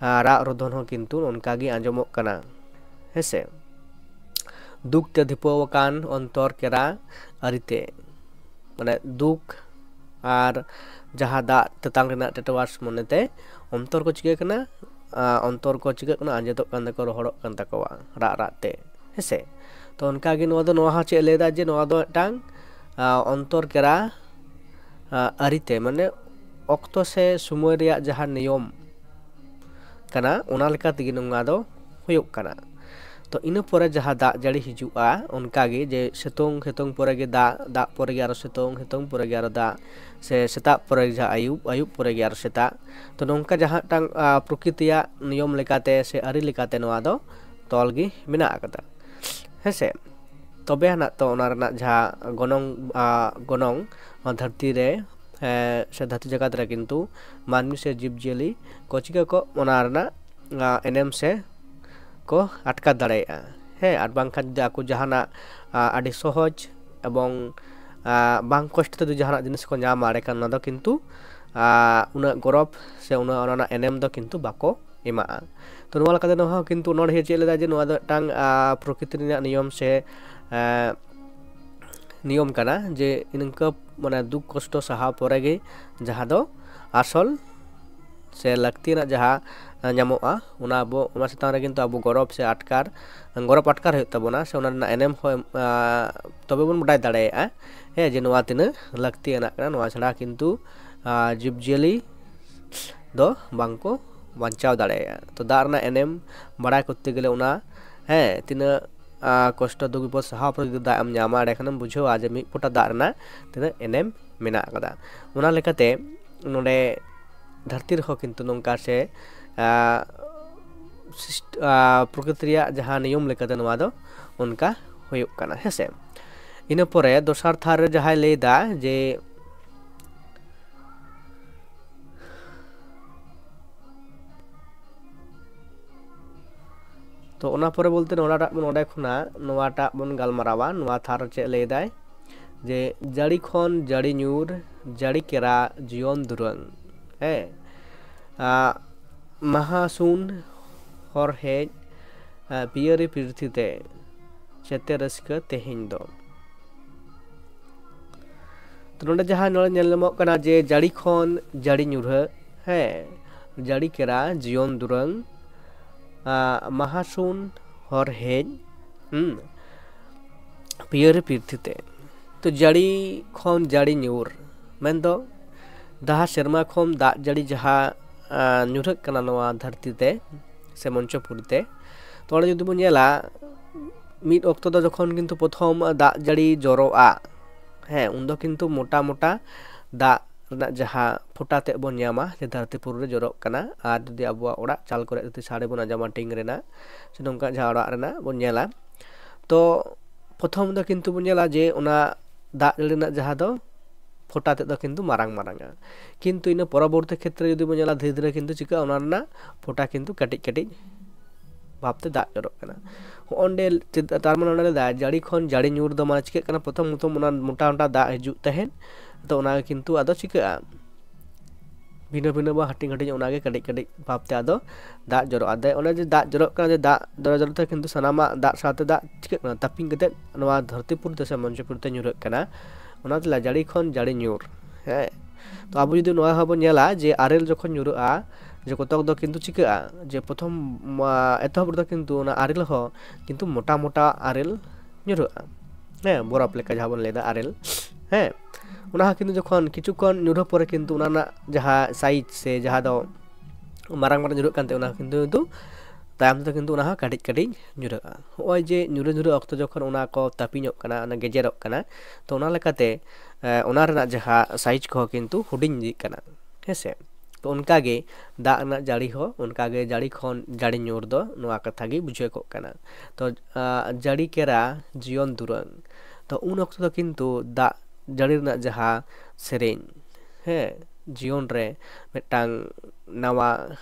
ᱟᱸ, ᱨᱟᱜ ᱨᱚᱫᱷᱚᱱ ᱦᱚᱸ ᱠᱤᱱᱛᱩ ᱚᱱᱠᱟᱜᱮ ᱟᱸᱡᱚᱢᱚᱜ ᱠᱟᱱᱟ, ᱦᱮᱸᱥᱮ᱾ ᱫᱩᱠ ᱛᱮ ᱫᱷᱤᱯᱟᱹᱣ ᱟᱠᱟᱱ ᱚᱱᱛᱚᱨ ᱠᱮᱨᱟ ᱟᱹᱨᱤᱛᱮ, ᱢᱟᱱᱮ ᱫᱩᱠ ᱟᱨ ᱡᱟᱦᱟᱸ ᱫᱟᱜ ᱛᱮᱛᱟᱝ ᱨᱮᱱᱟᱜ ᱴᱮᱴᱣᱟᱥ ᱢᱚᱱᱮᱛᱮ ᱚᱱᱛᱚᱨ ᱠᱚ ᱪᱤᱠᱟᱹᱜ ᱠᱟᱱᱟ, ᱟᱸ, ᱚᱱᱛᱚᱨ ᱠᱚ ᱪᱤᱠᱟᱹᱜ ᱠᱟᱱᱟ, ᱟᱸᱡᱮᱫᱚᱜ ᱠᱟᱱ ᱛᱟᱠᱚᱣᱟ, ᱨᱚᱦᱚᱲᱚᱜ ᱠᱟᱱ ᱛᱟᱠᱚᱣᱟ ᱨᱟᱜ ᱨᱟᱜ ᱛᱮ, ᱦᱮᱸᱥᱮ᱾ ᱛᱚ ᱚᱱᱠᱟᱜᱮ ᱱᱚᱣᱟ ᱫᱚ, ᱱᱚᱣᱟ ᱦᱚᱸ ᱪᱮᱫ ᱞᱟᱹᱭᱫᱟ ᱡᱮ ᱱᱚᱣᱟ ᱫᱚ ᱢᱤᱫᱴᱟᱝ, ᱟᱸ, ᱚᱱᱛᱚᱨ ᱠᱮᱨᱟ, ᱟᱸ, ᱟᱹᱨᱤᱛᱮ, ᱢᱟᱱᱮ ᱚᱠᱛᱚ ᱥᱮ ᱥᱚᱢᱚᱭ ᱨᱮᱭᱟᱜ ᱡᱟᱦᱟᱸ ᱱᱤᱭᱚᱢ ᱠᱟᱱᱟ, ᱚᱱᱟ ᱞᱮᱠᱟ ᱛᱮᱜᱮ ᱱᱚᱣᱟ ᱫᱚ ᱦᱩᱭᱩᱜ ᱠᱟᱱᱟ᱾ ᱛᱚ ᱤᱱᱟᱹ ᱯᱚᱨᱮ ᱡᱟᱦᱟᱸ ᱫᱟᱜ ᱡᱟᱹᱲᱤ ᱦᱤᱡᱩᱜᱼᱟ, ᱚᱱᱠᱟᱜᱮ ᱡᱮ ᱥᱤᱛᱩᱝ, ᱥᱤᱛᱩᱝ ᱯᱚᱨᱮ ᱜᱮ ᱫᱟᱜ, ᱫᱟᱜ ᱯᱚᱨᱮ ᱜᱮ ᱟᱨᱚ ᱥᱤᱛᱩᱝ, ᱥᱤᱛᱩᱝ ᱯᱚᱨᱮ ᱜᱮ ᱟᱨᱚ ᱫᱟᱜ, ᱥᱮ ᱥᱮᱛᱟᱜ ᱯᱚᱨᱮ ᱡᱟᱦᱟᱸ ᱟᱹᱭᱩᱵ, ᱟᱹᱭᱩᱵ ᱯᱚᱨᱮ ᱜᱮ ᱟᱨᱚ ᱥᱮᱛᱟᱜ᱾ ᱛᱚ ᱱᱚᱝᱠᱟ ᱡᱟᱦᱟᱸ ᱢᱤᱫᱴᱟᱝ, ᱟ, ᱯᱨᱚᱠᱤᱛᱤᱭᱟᱜ ᱱᱤᱭᱚᱢ ᱞᱮᱠᱟᱛᱮ ᱥᱮ ᱟᱹᱨᱤ ᱞᱮᱠᱟᱛᱮ ᱱᱚᱣᱟ ᱫᱚ ᱛᱚᱞ ᱜᱮ ᱢᱮᱱᱟᱜ ᱟᱠᱟᱫᱟ, ᱦᱮᱸ ᱥᱮ᱾ ᱛᱚᱵᱮ ᱟᱱᱟᱜ ᱛᱚ ᱚᱱᱟ ᱨᱮᱱᱟᱜ ᱡᱟᱦᱟᱸ ᱜᱚᱱᱚᱝ, ᱟ, ᱜᱚᱱᱚᱝ ᱱᱚᱣᱟ ᱫᱷᱟᱹᱨᱛᱤ ᱨᱮ, ᱮ, ᱥᱮ ᱫᱷᱟᱹᱨᱛᱤ ᱡᱟᱠᱟᱛ ᱨᱮ ᱠᱤᱱᱛᱩ ᱢᱟᱹᱱᱢᱤ ᱥᱮ ᱡᱤᱵᱽᱼᱡᱤᱭᱟᱹᱞᱤ ᱠᱚ ᱪᱤᱠᱟᱹ ᱠᱚ ᱚᱱᱟ ᱨᱮᱱᱟᱜ, ᱟ, ᱮᱱᱮᱢ ᱥᱮ ᱠᱚ ᱟᱴᱠᱟᱨ ᱫᱟᱲᱮᱭᱟᱜᱼᱟ᱾ ᱦᱮᱸ, ᱟᱨ ᱵᱟᱝᱠᱷᱟᱱ ᱡᱩᱫᱤ ᱟᱠᱚ ᱡᱟᱦᱟᱱᱟᱜ, ᱟ, ᱟᱹᱰᱤ ᱥᱚᱦᱚᱡᱽ ᱮᱵᱚᱝ, ᱟ, ᱵᱟᱝ ᱠᱚᱥᱴᱚ ᱛᱮ ᱡᱩᱫᱤ ᱡᱟᱦᱟᱱᱟᱜ ᱡᱤᱱᱤᱥ ᱠᱚ ᱧᱟᱢᱟ, ᱮᱸᱰᱮᱠᱷᱟᱱ ᱚᱱᱟ ᱫᱚ ᱠᱤᱱᱛᱩ, ᱟ, ᱩᱱᱟᱹᱜ ᱜᱚᱨᱚᱵᱽ ᱥᱮ ᱩᱱᱟᱹᱜ ᱚᱱᱟ ᱨᱮᱱᱟᱜ ᱮᱱᱮᱢ ᱫᱚ ᱠᱤᱱᱛᱩ ᱵᱟᱠᱚ ᱮᱢᱟᱜᱼᱟ᱾ ᱛᱚ ᱱᱚᱣᱟ ᱞᱮᱠᱟᱛᱮ ᱱᱚᱣᱟ ᱦᱚᱸ ᱠᱤᱱᱛᱩ ᱚᱱᱚᱬᱦᱤᱭᱟᱹ ᱪᱮᱫ ᱞᱮᱫᱟ ᱡᱮ ᱱᱚᱣᱟ ᱫᱚ ᱢᱤᱫᱴᱟᱝ, ᱟ, ᱯᱨᱚᱠᱨᱤᱛᱤ ᱨᱮᱱᱟᱜ ᱱᱤᱭᱚᱢ ᱥᱮ, ᱟ, ᱱᱤᱭᱚᱢ ᱠᱟᱱᱟ ᱡᱮ ᱱᱤᱝᱠᱟᱹ ᱢᱟᱱᱮ ᱫᱩᱠ ᱠᱚᱥᱴᱚ ᱥᱟᱦᱟᱣ ᱯᱚᱨᱮ ᱜᱮ ᱡᱟᱦᱟᱸ ᱫᱚ ᱟᱥᱚᱞ ᱥᱮ ᱞᱟᱹᱠᱛᱤᱭᱟᱱᱟᱜ ᱡᱟᱦᱟᱸ, ᱟ, ᱧᱟᱢᱚᱜᱼᱟ, ᱚᱱᱟ ᱟᱵᱚ, ᱚᱱᱟ ᱪᱮᱛᱟᱱ ᱨᱮ ᱠᱤᱱᱛᱩ ᱟᱵᱚ ᱜᱚᱨᱚᱵᱽ ᱥᱮ ᱟᱴᱠᱟᱨ, ᱜᱚᱨᱚᱵᱽ ᱟᱴᱠᱟᱨ ᱦᱩᱭᱩᱜ ᱛᱟᱵᱚᱱᱟ, ᱥᱮ ᱚᱱᱟ ᱨᱮᱱᱟᱜ ᱮᱱᱮᱢ ᱦᱚᱸ, ᱟ, ᱛᱚᱵᱮ ᱵᱚᱱ ᱵᱟᱰᱟᱭ ᱫᱟᱲᱮᱭᱟᱜᱼᱟ, ᱦᱮᱸ, ᱡᱮ ᱱᱚᱣᱟ ᱛᱤᱱᱟᱹᱜ ᱞᱟᱹᱠᱛᱤᱭᱟᱱᱟᱜ ᱠᱟᱱᱟ᱾ ᱱᱚᱣᱟ ᱪᱷᱟᱲᱟ ᱠᱤᱱᱛᱩ, ᱟ, ᱡᱤᱵᱽᱼᱡᱤᱭᱟᱹᱞᱤ ᱫᱚ ᱵᱟᱝ ᱠᱚ ᱵᱟᱧᱪᱟᱣ ᱫᱟᱲᱮᱭᱟᱜᱼᱟ᱾ ᱛᱚ ᱫᱟᱜ ᱨᱮᱱᱟᱜ ᱮᱱᱮᱢ ᱵᱟᱲᱟᱭ ᱠᱚᱨᱛᱮ ᱜᱮᱞᱮ ᱚᱱᱟ, ᱦᱮᱸ, ᱛᱤᱱᱟᱹᱜ, ᱟ, ᱠᱚᱥᱴᱚ ᱫᱩᱠ ᱵᱤᱯᱚᱫ ᱥᱟᱦᱟᱣ ᱯᱚᱨᱮ ᱡᱩᱫᱤ ᱫᱟᱜ ᱮᱢ ᱧᱟᱢᱟ, ᱮᱸᱰᱮᱠᱷᱟᱱᱮᱢ ᱵᱩᱡᱷᱟᱹᱣᱟ ᱡᱮ ᱢᱤᱫ ᱯᱷᱚᱴᱟ ᱫᱟᱜ ᱨᱮᱱᱟᱜ ᱛᱤᱱᱟᱹᱜ ᱮᱱᱮᱢ ᱢᱮᱱᱟᱜ ᱟᱠᱟᱫᱟ᱾ ᱚᱱᱟ ᱞᱮᱠᱟᱛᱮ ᱱᱚᱰᱮ ᱫᱷᱟᱹᱨᱛᱤ ᱨᱮᱦᱚᱸ ᱠᱤᱱᱛᱩ ᱱᱚᱝᱠᱟ ᱥᱮ, ᱟ, ᱥᱤᱥᱴ-, ᱟ, ᱯᱨᱚᱠᱨᱤᱛᱤ ᱨᱮᱭᱟᱜ ᱡᱟᱦᱟᱸ ᱱᱤᱭᱚᱢ ᱞᱮᱠᱟᱛᱮ ᱱᱚᱣᱟ ᱫᱚ ᱚᱱᱠᱟ ᱦᱩᱭᱩᱜ ᱠᱟᱱᱟ, ᱦᱮᱸ ᱥᱮ᱾ ᱤᱱᱟᱹ ᱯᱚᱨᱮ ᱫᱚᱥᱟᱨ ᱛᱷᱟᱨ ᱨᱮ ᱡᱟᱦᱟᱸᱭ ᱞᱟᱹᱭᱫᱟ ᱡᱮ, ᱛᱚ ᱚᱱᱟ ᱯᱚᱨᱮ ᱵᱚᱞᱛᱮ ᱱᱚᱣᱟᱴᱟᱜ, ᱱᱚᱰᱮ ᱠᱷᱚᱱᱟᱜ ᱱᱚᱣᱟᱴᱟᱜ ᱵᱚᱱ ᱜᱟᱞᱢᱟᱨᱟᱣᱟ, ᱱᱚᱣᱟ ᱛᱷᱟᱨ ᱪᱮᱫ ᱞᱟᱹᱭᱫᱟᱭ ᱡᱮ, ᱡᱟᱹᱲᱤ ᱠᱷᱚᱱ ᱡᱟᱹᱲᱤ ᱧᱩᱨ, ᱡᱟᱹᱲᱤ ᱠᱮᱨᱟ ᱡᱤᱭᱚᱱ ᱫᱩᱨᱟᱹᱝ, ᱦᱮᱸ, ᱟ, ᱢᱟᱦᱟ ᱥᱩᱱ ᱦᱚᱨ ᱦᱮᱡ, ᱟ, ᱯᱤᱭᱟᱹᱨᱤ ᱯᱤᱨᱛᱷᱤ ᱛᱮ, ᱪᱮᱛᱮ ᱨᱟᱹᱥᱠᱟᱹ ᱛᱮᱦᱮᱧ ᱫᱚ᱾ ᱛᱚ ᱱᱚᱰᱮ ᱡᱟᱦᱟᱸ ᱱᱚᱰᱮ ᱧᱮᱞ ᱧᱟᱢᱚᱜ ᱠᱟᱱᱟ ᱡᱮ ᱡᱟᱹᱲᱤ ᱠᱷᱚᱱ ᱡᱟᱹᱲᱤ ᱧᱩᱨᱦᱟᱹ, ᱦᱮᱸ, ᱡᱟᱹᱲᱤ ᱠᱮᱨᱟ ᱡᱤᱭᱚᱱ ᱫᱩᱨᱟᱹᱝ, ᱟ, ᱢᱟᱦᱟᱥᱩᱱ ᱦᱚᱨ ᱦᱮᱡ, ᱦᱩᱸ, ᱯᱤᱭᱟᱹᱨᱤ ᱯᱤᱨᱛᱷᱤ ᱛᱮ᱾ ᱛᱚ ᱡᱟᱹᱲᱤ ᱠᱷᱚᱱ ᱡᱟᱹᱲᱤ ᱧᱩᱨ ᱢᱮᱱᱫᱚ ᱫᱟᱦᱟ ᱥᱮᱨᱢᱟ ᱠᱷᱚᱱ ᱫᱟᱜ ᱡᱟᱹᱲᱤ ᱡᱟᱦᱟᱸ, ᱟ, ᱧᱩᱨᱦᱟᱹᱜ ᱠᱟᱱᱟ ᱱᱚᱣᱟ ᱫᱷᱟᱹᱨᱛᱤ ᱛᱮ ᱥᱮ ᱢᱚᱧᱪᱚᱯᱩᱨᱤ ᱛᱮ, ᱛᱚ ᱚᱸᱰᱮ ᱡᱩᱫᱤ ᱵᱚᱱ ᱧᱮᱞᱟ, ᱢᱤᱫ ᱚᱠᱛᱚ ᱫᱚ ᱡᱚᱠᱷᱚᱱ ᱠᱤᱱᱛᱩ ᱯᱨᱚᱛᱷᱚᱢ ᱫᱟᱜ ᱡᱟᱹᱲᱤ ᱡᱚᱨᱚᱜᱼᱟ, ᱦᱮᱸ, ᱩᱱᱫᱚ ᱠᱤᱱᱛᱩ ᱢᱚᱴᱟ ᱢᱚᱴᱟ ᱫᱟᱜ ᱨᱮᱱᱟᱜ ᱡᱟᱦᱟᱸ ᱯᱷᱳᱸᱴᱟ ᱛᱮᱫ ᱵᱚᱱ ᱧᱟᱢᱟ, ᱡᱮ ᱫᱷᱟᱹᱨᱛᱤ ᱯᱩᱨᱤ ᱨᱮ ᱡᱚᱨᱚᱜ ᱠᱟᱱᱟ᱾ ᱟᱨ ᱡᱩᱫᱤ ᱟᱵᱚᱣᱟᱜ ᱚᱲᱟᱜ ᱪᱟᱞ ᱠᱚᱨᱮ ᱡᱩᱫᱤ ᱥᱟᱰᱮ ᱵᱚᱱ ᱟᱸᱡᱚᱢᱟ, ᱴᱤᱝ ᱨᱮᱱᱟᱜ ᱥᱮ ᱱᱚᱝᱠᱟ ᱡᱟᱦᱟᱸ ᱚᱲᱟᱜ ᱨᱮᱱᱟᱜ ᱵᱚᱱ ᱧᱮᱞᱟ, ᱛᱚ ᱯᱨᱚᱛᱷᱚᱢ ᱫᱚ ᱠᱤᱱᱛᱩ ᱵᱚᱱ ᱧᱮᱞᱟ ᱡᱮ ᱚᱱᱟ ᱫᱟᱜ ᱡᱟᱹᱲᱤ ᱨᱮᱱᱟᱜ ᱡᱟᱦᱟᱸ ᱫᱚ ᱯᱷᱳᱸᱴᱟ ᱛᱮᱫ ᱫᱚ ᱠᱤᱱᱛᱩ ᱢᱟᱨᱟᱝ ᱢᱟᱨᱟᱝᱟ᱾ ᱠᱤᱱᱛᱩ ᱤᱱᱟᱹ ᱯᱚᱨᱚᱵᱚᱨᱛᱤ ᱠᱷᱮᱛᱨᱮ ᱡᱩᱫᱤ ᱵᱚᱱ ᱧᱮᱞᱟ, ᱫᱷᱤᱨᱮ ᱫᱷᱤᱨᱮ ᱠᱤᱱᱛᱩ ᱪᱤᱠᱟᱹᱜᱼᱟ, ᱚᱱᱟ ᱨᱮᱱᱟᱜ ᱯᱷᱳᱸᱴᱟ ᱠᱤᱱᱛᱩ ᱠᱟᱹᱴᱤᱡ ᱠᱟᱹᱴᱤᱡ ᱵᱷᱟᱵᱽᱛᱮ ᱫᱟᱜ ᱡᱚᱨᱚᱜ ᱠᱟᱱᱟ᱾ ᱦᱚᱸᱜᱼᱚᱸᱰᱮ ᱪᱮᱫ, ᱛᱟᱨ ᱢᱟᱱᱮ ᱚᱸᱰᱮ ᱫᱟᱜ ᱡᱟᱹᱲᱤ ᱠᱷᱚᱱ ᱡᱟᱹᱲᱤ ᱧᱩᱨ ᱫᱚ ᱢᱟᱱᱮ ᱪᱤᱠᱟᱹᱜ ᱠᱟᱱᱟ, ᱯᱨᱚᱛᱷᱚᱢ ᱯᱨᱚᱛᱷᱚᱢ ᱚᱱᱟ ᱢᱚᱴᱟ ᱢᱚᱴᱟ ᱫᱟᱜ ᱦᱤᱡᱩᱜ ᱛᱟᱦᱮᱸᱫ, ᱛᱚ ᱚᱱᱟ ᱠᱤᱱᱛᱩ ᱟᱫᱚ ᱪᱤᱠᱟᱹᱜᱼᱟ, ᱵᱷᱤᱱᱟᱹ ᱵᱷᱤᱱᱟᱹ ᱵᱟ ᱦᱟᱹᱴᱤᱧ ᱦᱟᱹᱴᱤᱧ, ᱚᱱᱟᱜᱮ ᱠᱟᱹᱴᱤᱡ ᱠᱟᱹᱴᱤᱡ ᱵᱷᱟᱵᱽᱛᱮ ᱟᱫᱚ ᱫᱟᱜ ᱡᱚᱨᱚᱜᱼᱟ᱾ ᱫᱮ-, ᱚᱱᱮ ᱡᱮ ᱫᱟᱜ ᱡᱚᱨᱚᱜ ᱠᱟᱱᱟ, ᱡᱮ ᱫᱟᱜ ᱡᱚᱨᱚ ᱡᱚᱨᱚ ᱛᱮ ᱠᱤᱱᱛᱩ ᱥᱟᱱᱟᱢᱟᱜ ᱫᱟᱜ ᱥᱟᱶᱛᱮ ᱫᱟᱜ ᱪᱤᱠᱟᱹᱜ ᱠᱟᱱᱟ, ᱛᱟᱹᱯᱤᱧ ᱠᱟᱛᱮᱫ ᱱᱚᱣᱟ ᱫᱷᱟᱹᱨᱛᱤ ᱯᱩᱨᱤ ᱛᱮ ᱥᱮ ᱢᱚᱧᱪᱚ ᱯᱩᱨᱤ ᱛᱮ ᱧᱩᱨᱦᱟᱹᱜ ᱠᱟᱱᱟ᱾ ᱚᱱᱟ ᱛᱮ ᱡᱟᱹᱲᱤ ᱠᱷᱚᱱ ᱡᱟᱹᱲᱤ ᱧᱩᱨ, ᱦᱮᱸ᱾ ᱛᱚ ᱟᱵᱚ ᱡᱩᱫᱤ ᱱᱚᱣᱟ ᱦᱚᱸᱵᱚᱱ ᱧᱮᱞᱟ ᱡᱮ ᱟᱨᱮᱞ ᱡᱚᱠᱷᱚᱱ ᱧᱩᱨᱦᱟᱹᱜᱼᱟ, ᱡᱮ ᱠᱚᱛᱚᱠ ᱫᱚ ᱠᱤᱱᱛᱩ ᱪᱤᱠᱟᱹᱜᱼᱟ, ᱡᱮ ᱯᱨᱚᱛᱷᱚᱢ, ᱢᱟ, ᱮᱛᱚᱦᱚᱵ ᱨᱮᱫᱚ ᱠᱤᱱᱛᱩ ᱚᱱᱟ ᱟᱨᱮᱞ ᱦᱚᱸ ᱠᱤᱱᱛᱩ ᱢᱚᱴᱟ ᱢᱚᱴᱟ ᱟᱨᱮᱞ ᱧᱩᱨᱦᱟᱹᱜᱼᱟ, ᱦᱮᱸ, ᱵᱚᱨᱚᱯᱷ ᱞᱮᱠᱟ ᱡᱟᱦᱟᱸ ᱵᱚᱱ ᱞᱟᱹᱭᱫᱟ ᱟᱨᱮᱞ, ᱦᱮᱸ᱾ ᱚᱱᱟ ᱦᱚᱸ ᱠᱤᱱᱛᱩ ᱡᱚᱠᱷᱚᱱ ᱠᱤᱪᱷᱩ ᱠᱷᱚᱱ ᱧᱩᱨᱦᱟᱹ ᱯᱚᱨᱮ ᱠᱤᱱᱛᱩ ᱚᱱᱟ ᱨᱮᱱᱟᱜ ᱡᱟᱦᱟᱸ ᱥᱟᱭᱤᱡᱽ ᱥᱮ ᱡᱟᱦᱟᱸ ᱫᱚ ᱢᱟᱨᱟᱝ ᱢᱟᱨᱟᱝ ᱧᱩᱨᱦᱟᱹᱜ ᱠᱟᱱ ᱛᱟᱦᱮᱸ, ᱚᱱᱟ ᱠᱤᱱᱛᱩ, ᱠᱤᱱᱛᱩ ᱛᱟᱭᱚᱢ ᱛᱮᱫᱚ ᱠᱤᱱᱛᱩ ᱚᱱᱟ ᱦᱚᱸ ᱠᱟᱹᱴᱤᱡ ᱠᱟᱹᱴᱤᱡ ᱧᱩᱨᱦᱟᱹᱜᱼᱟ᱾ ᱦᱚᱸᱜᱼᱚᱭ ᱡᱮ ᱧᱩᱨᱦᱟᱹ ᱧᱩᱨᱦᱟᱹ ᱚᱠᱛᱚ ᱡᱚᱠᱷᱚᱱ ᱚᱱᱟ ᱠᱚ ᱛᱟᱹᱯᱤᱧᱚᱜ ᱠᱟᱱᱟ, ᱚᱱᱟ ᱜᱮᱡᱮᱨᱚᱜ ᱠᱟᱱᱟ, ᱛᱚ ᱚᱱᱟ ᱞᱮᱠᱟᱛᱮ, ᱮ, ᱚᱱᱟ ᱨᱮᱱᱟᱜ ᱡᱟᱦᱟᱸ ᱥᱟᱭᱤᱡᱽ ᱠᱚᱦᱚᱸ ᱠᱤᱱᱛᱩ ᱦᱩᱰᱤᱧ ᱤᱫᱤᱜ ᱠᱟᱱᱟ, ᱦᱮᱸ ᱥᱮ᱾ ᱛᱚ ᱚᱱᱠᱟᱜᱮ ᱫᱟᱜ ᱨᱮᱱᱟᱜ ᱡᱟᱹᱲᱤ ᱦᱚᱸ, ᱚᱱᱠᱟᱜᱮ ᱡᱟᱹᱲᱤ ᱠᱷᱚᱱ ᱡᱟᱹᱲᱤ ᱧᱩᱨ ᱫᱚ ᱱᱚᱣᱟ ᱠᱟᱛᱷᱟ ᱜᱮ ᱵᱩᱡᱷᱟᱹᱣ ᱠᱚᱜ ᱠᱟᱱᱟ᱾ ᱛᱚ, ᱟ, ᱡᱟᱹᱲᱤ ᱠᱮᱨᱟ ᱡᱤᱭᱚᱱ ᱫᱩᱨᱟᱹᱝ, ᱛᱚ ᱩᱱ ᱚᱠᱛᱚ ᱫᱚ ᱠᱤᱱᱛᱩ ᱫᱟᱜ ᱡᱟᱹᱲᱤ ᱨᱮᱱᱟᱜ ᱡᱟᱦᱟᱸ ᱥᱮᱨᱮᱧ, ᱦᱮᱸ, ᱡᱤᱭᱚᱱ ᱨᱮ ᱢᱤᱫᱴᱟᱝ ᱱᱟᱣᱟ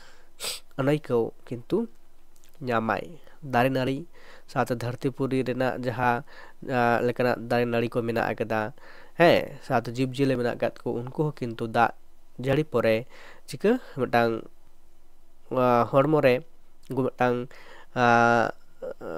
ᱟᱹᱱᱟᱹᱭᱠᱟᱹᱣ ᱠᱤᱱᱛᱩ ᱧᱟᱢᱟᱭ᱾ ᱫᱟᱨᱮ ᱱᱟᱹᱲᱤ ᱥᱟᱶᱛᱮ ᱫᱷᱟᱹᱨᱛᱤ ᱯᱩᱨᱤ ᱨᱮᱱᱟᱜ ᱡᱟᱦᱟᱸ, ᱟ, ᱞᱮᱠᱟᱱᱟᱜ ᱫᱟᱨᱮ ᱱᱟᱹᱲᱤ ᱠᱚ ᱢᱮᱱᱟᱜ ᱟᱠᱟᱫᱟ, ᱦᱮᱸ, ᱥᱟᱶᱛᱮ ᱡᱤᱵᱽᱼᱡᱤᱭᱟᱹᱞᱤ ᱢᱮᱱᱟᱜ ᱟᱠᱟᱫ ᱠᱚ, ᱩᱱᱠᱩ ᱦᱚᱸ ᱠᱤᱱᱛᱩ ᱫᱟᱜ ᱡᱟᱹᱲᱤ ᱯᱚᱨᱮ ᱪᱤᱠᱟᱹ ᱢᱤᱫᱴᱟᱝ, ᱟ, ᱦᱚᱲᱢᱚ ᱨᱮ ᱩᱱᱠᱩ ᱢᱤᱫᱴᱟᱝ, ᱟ, ᱟ,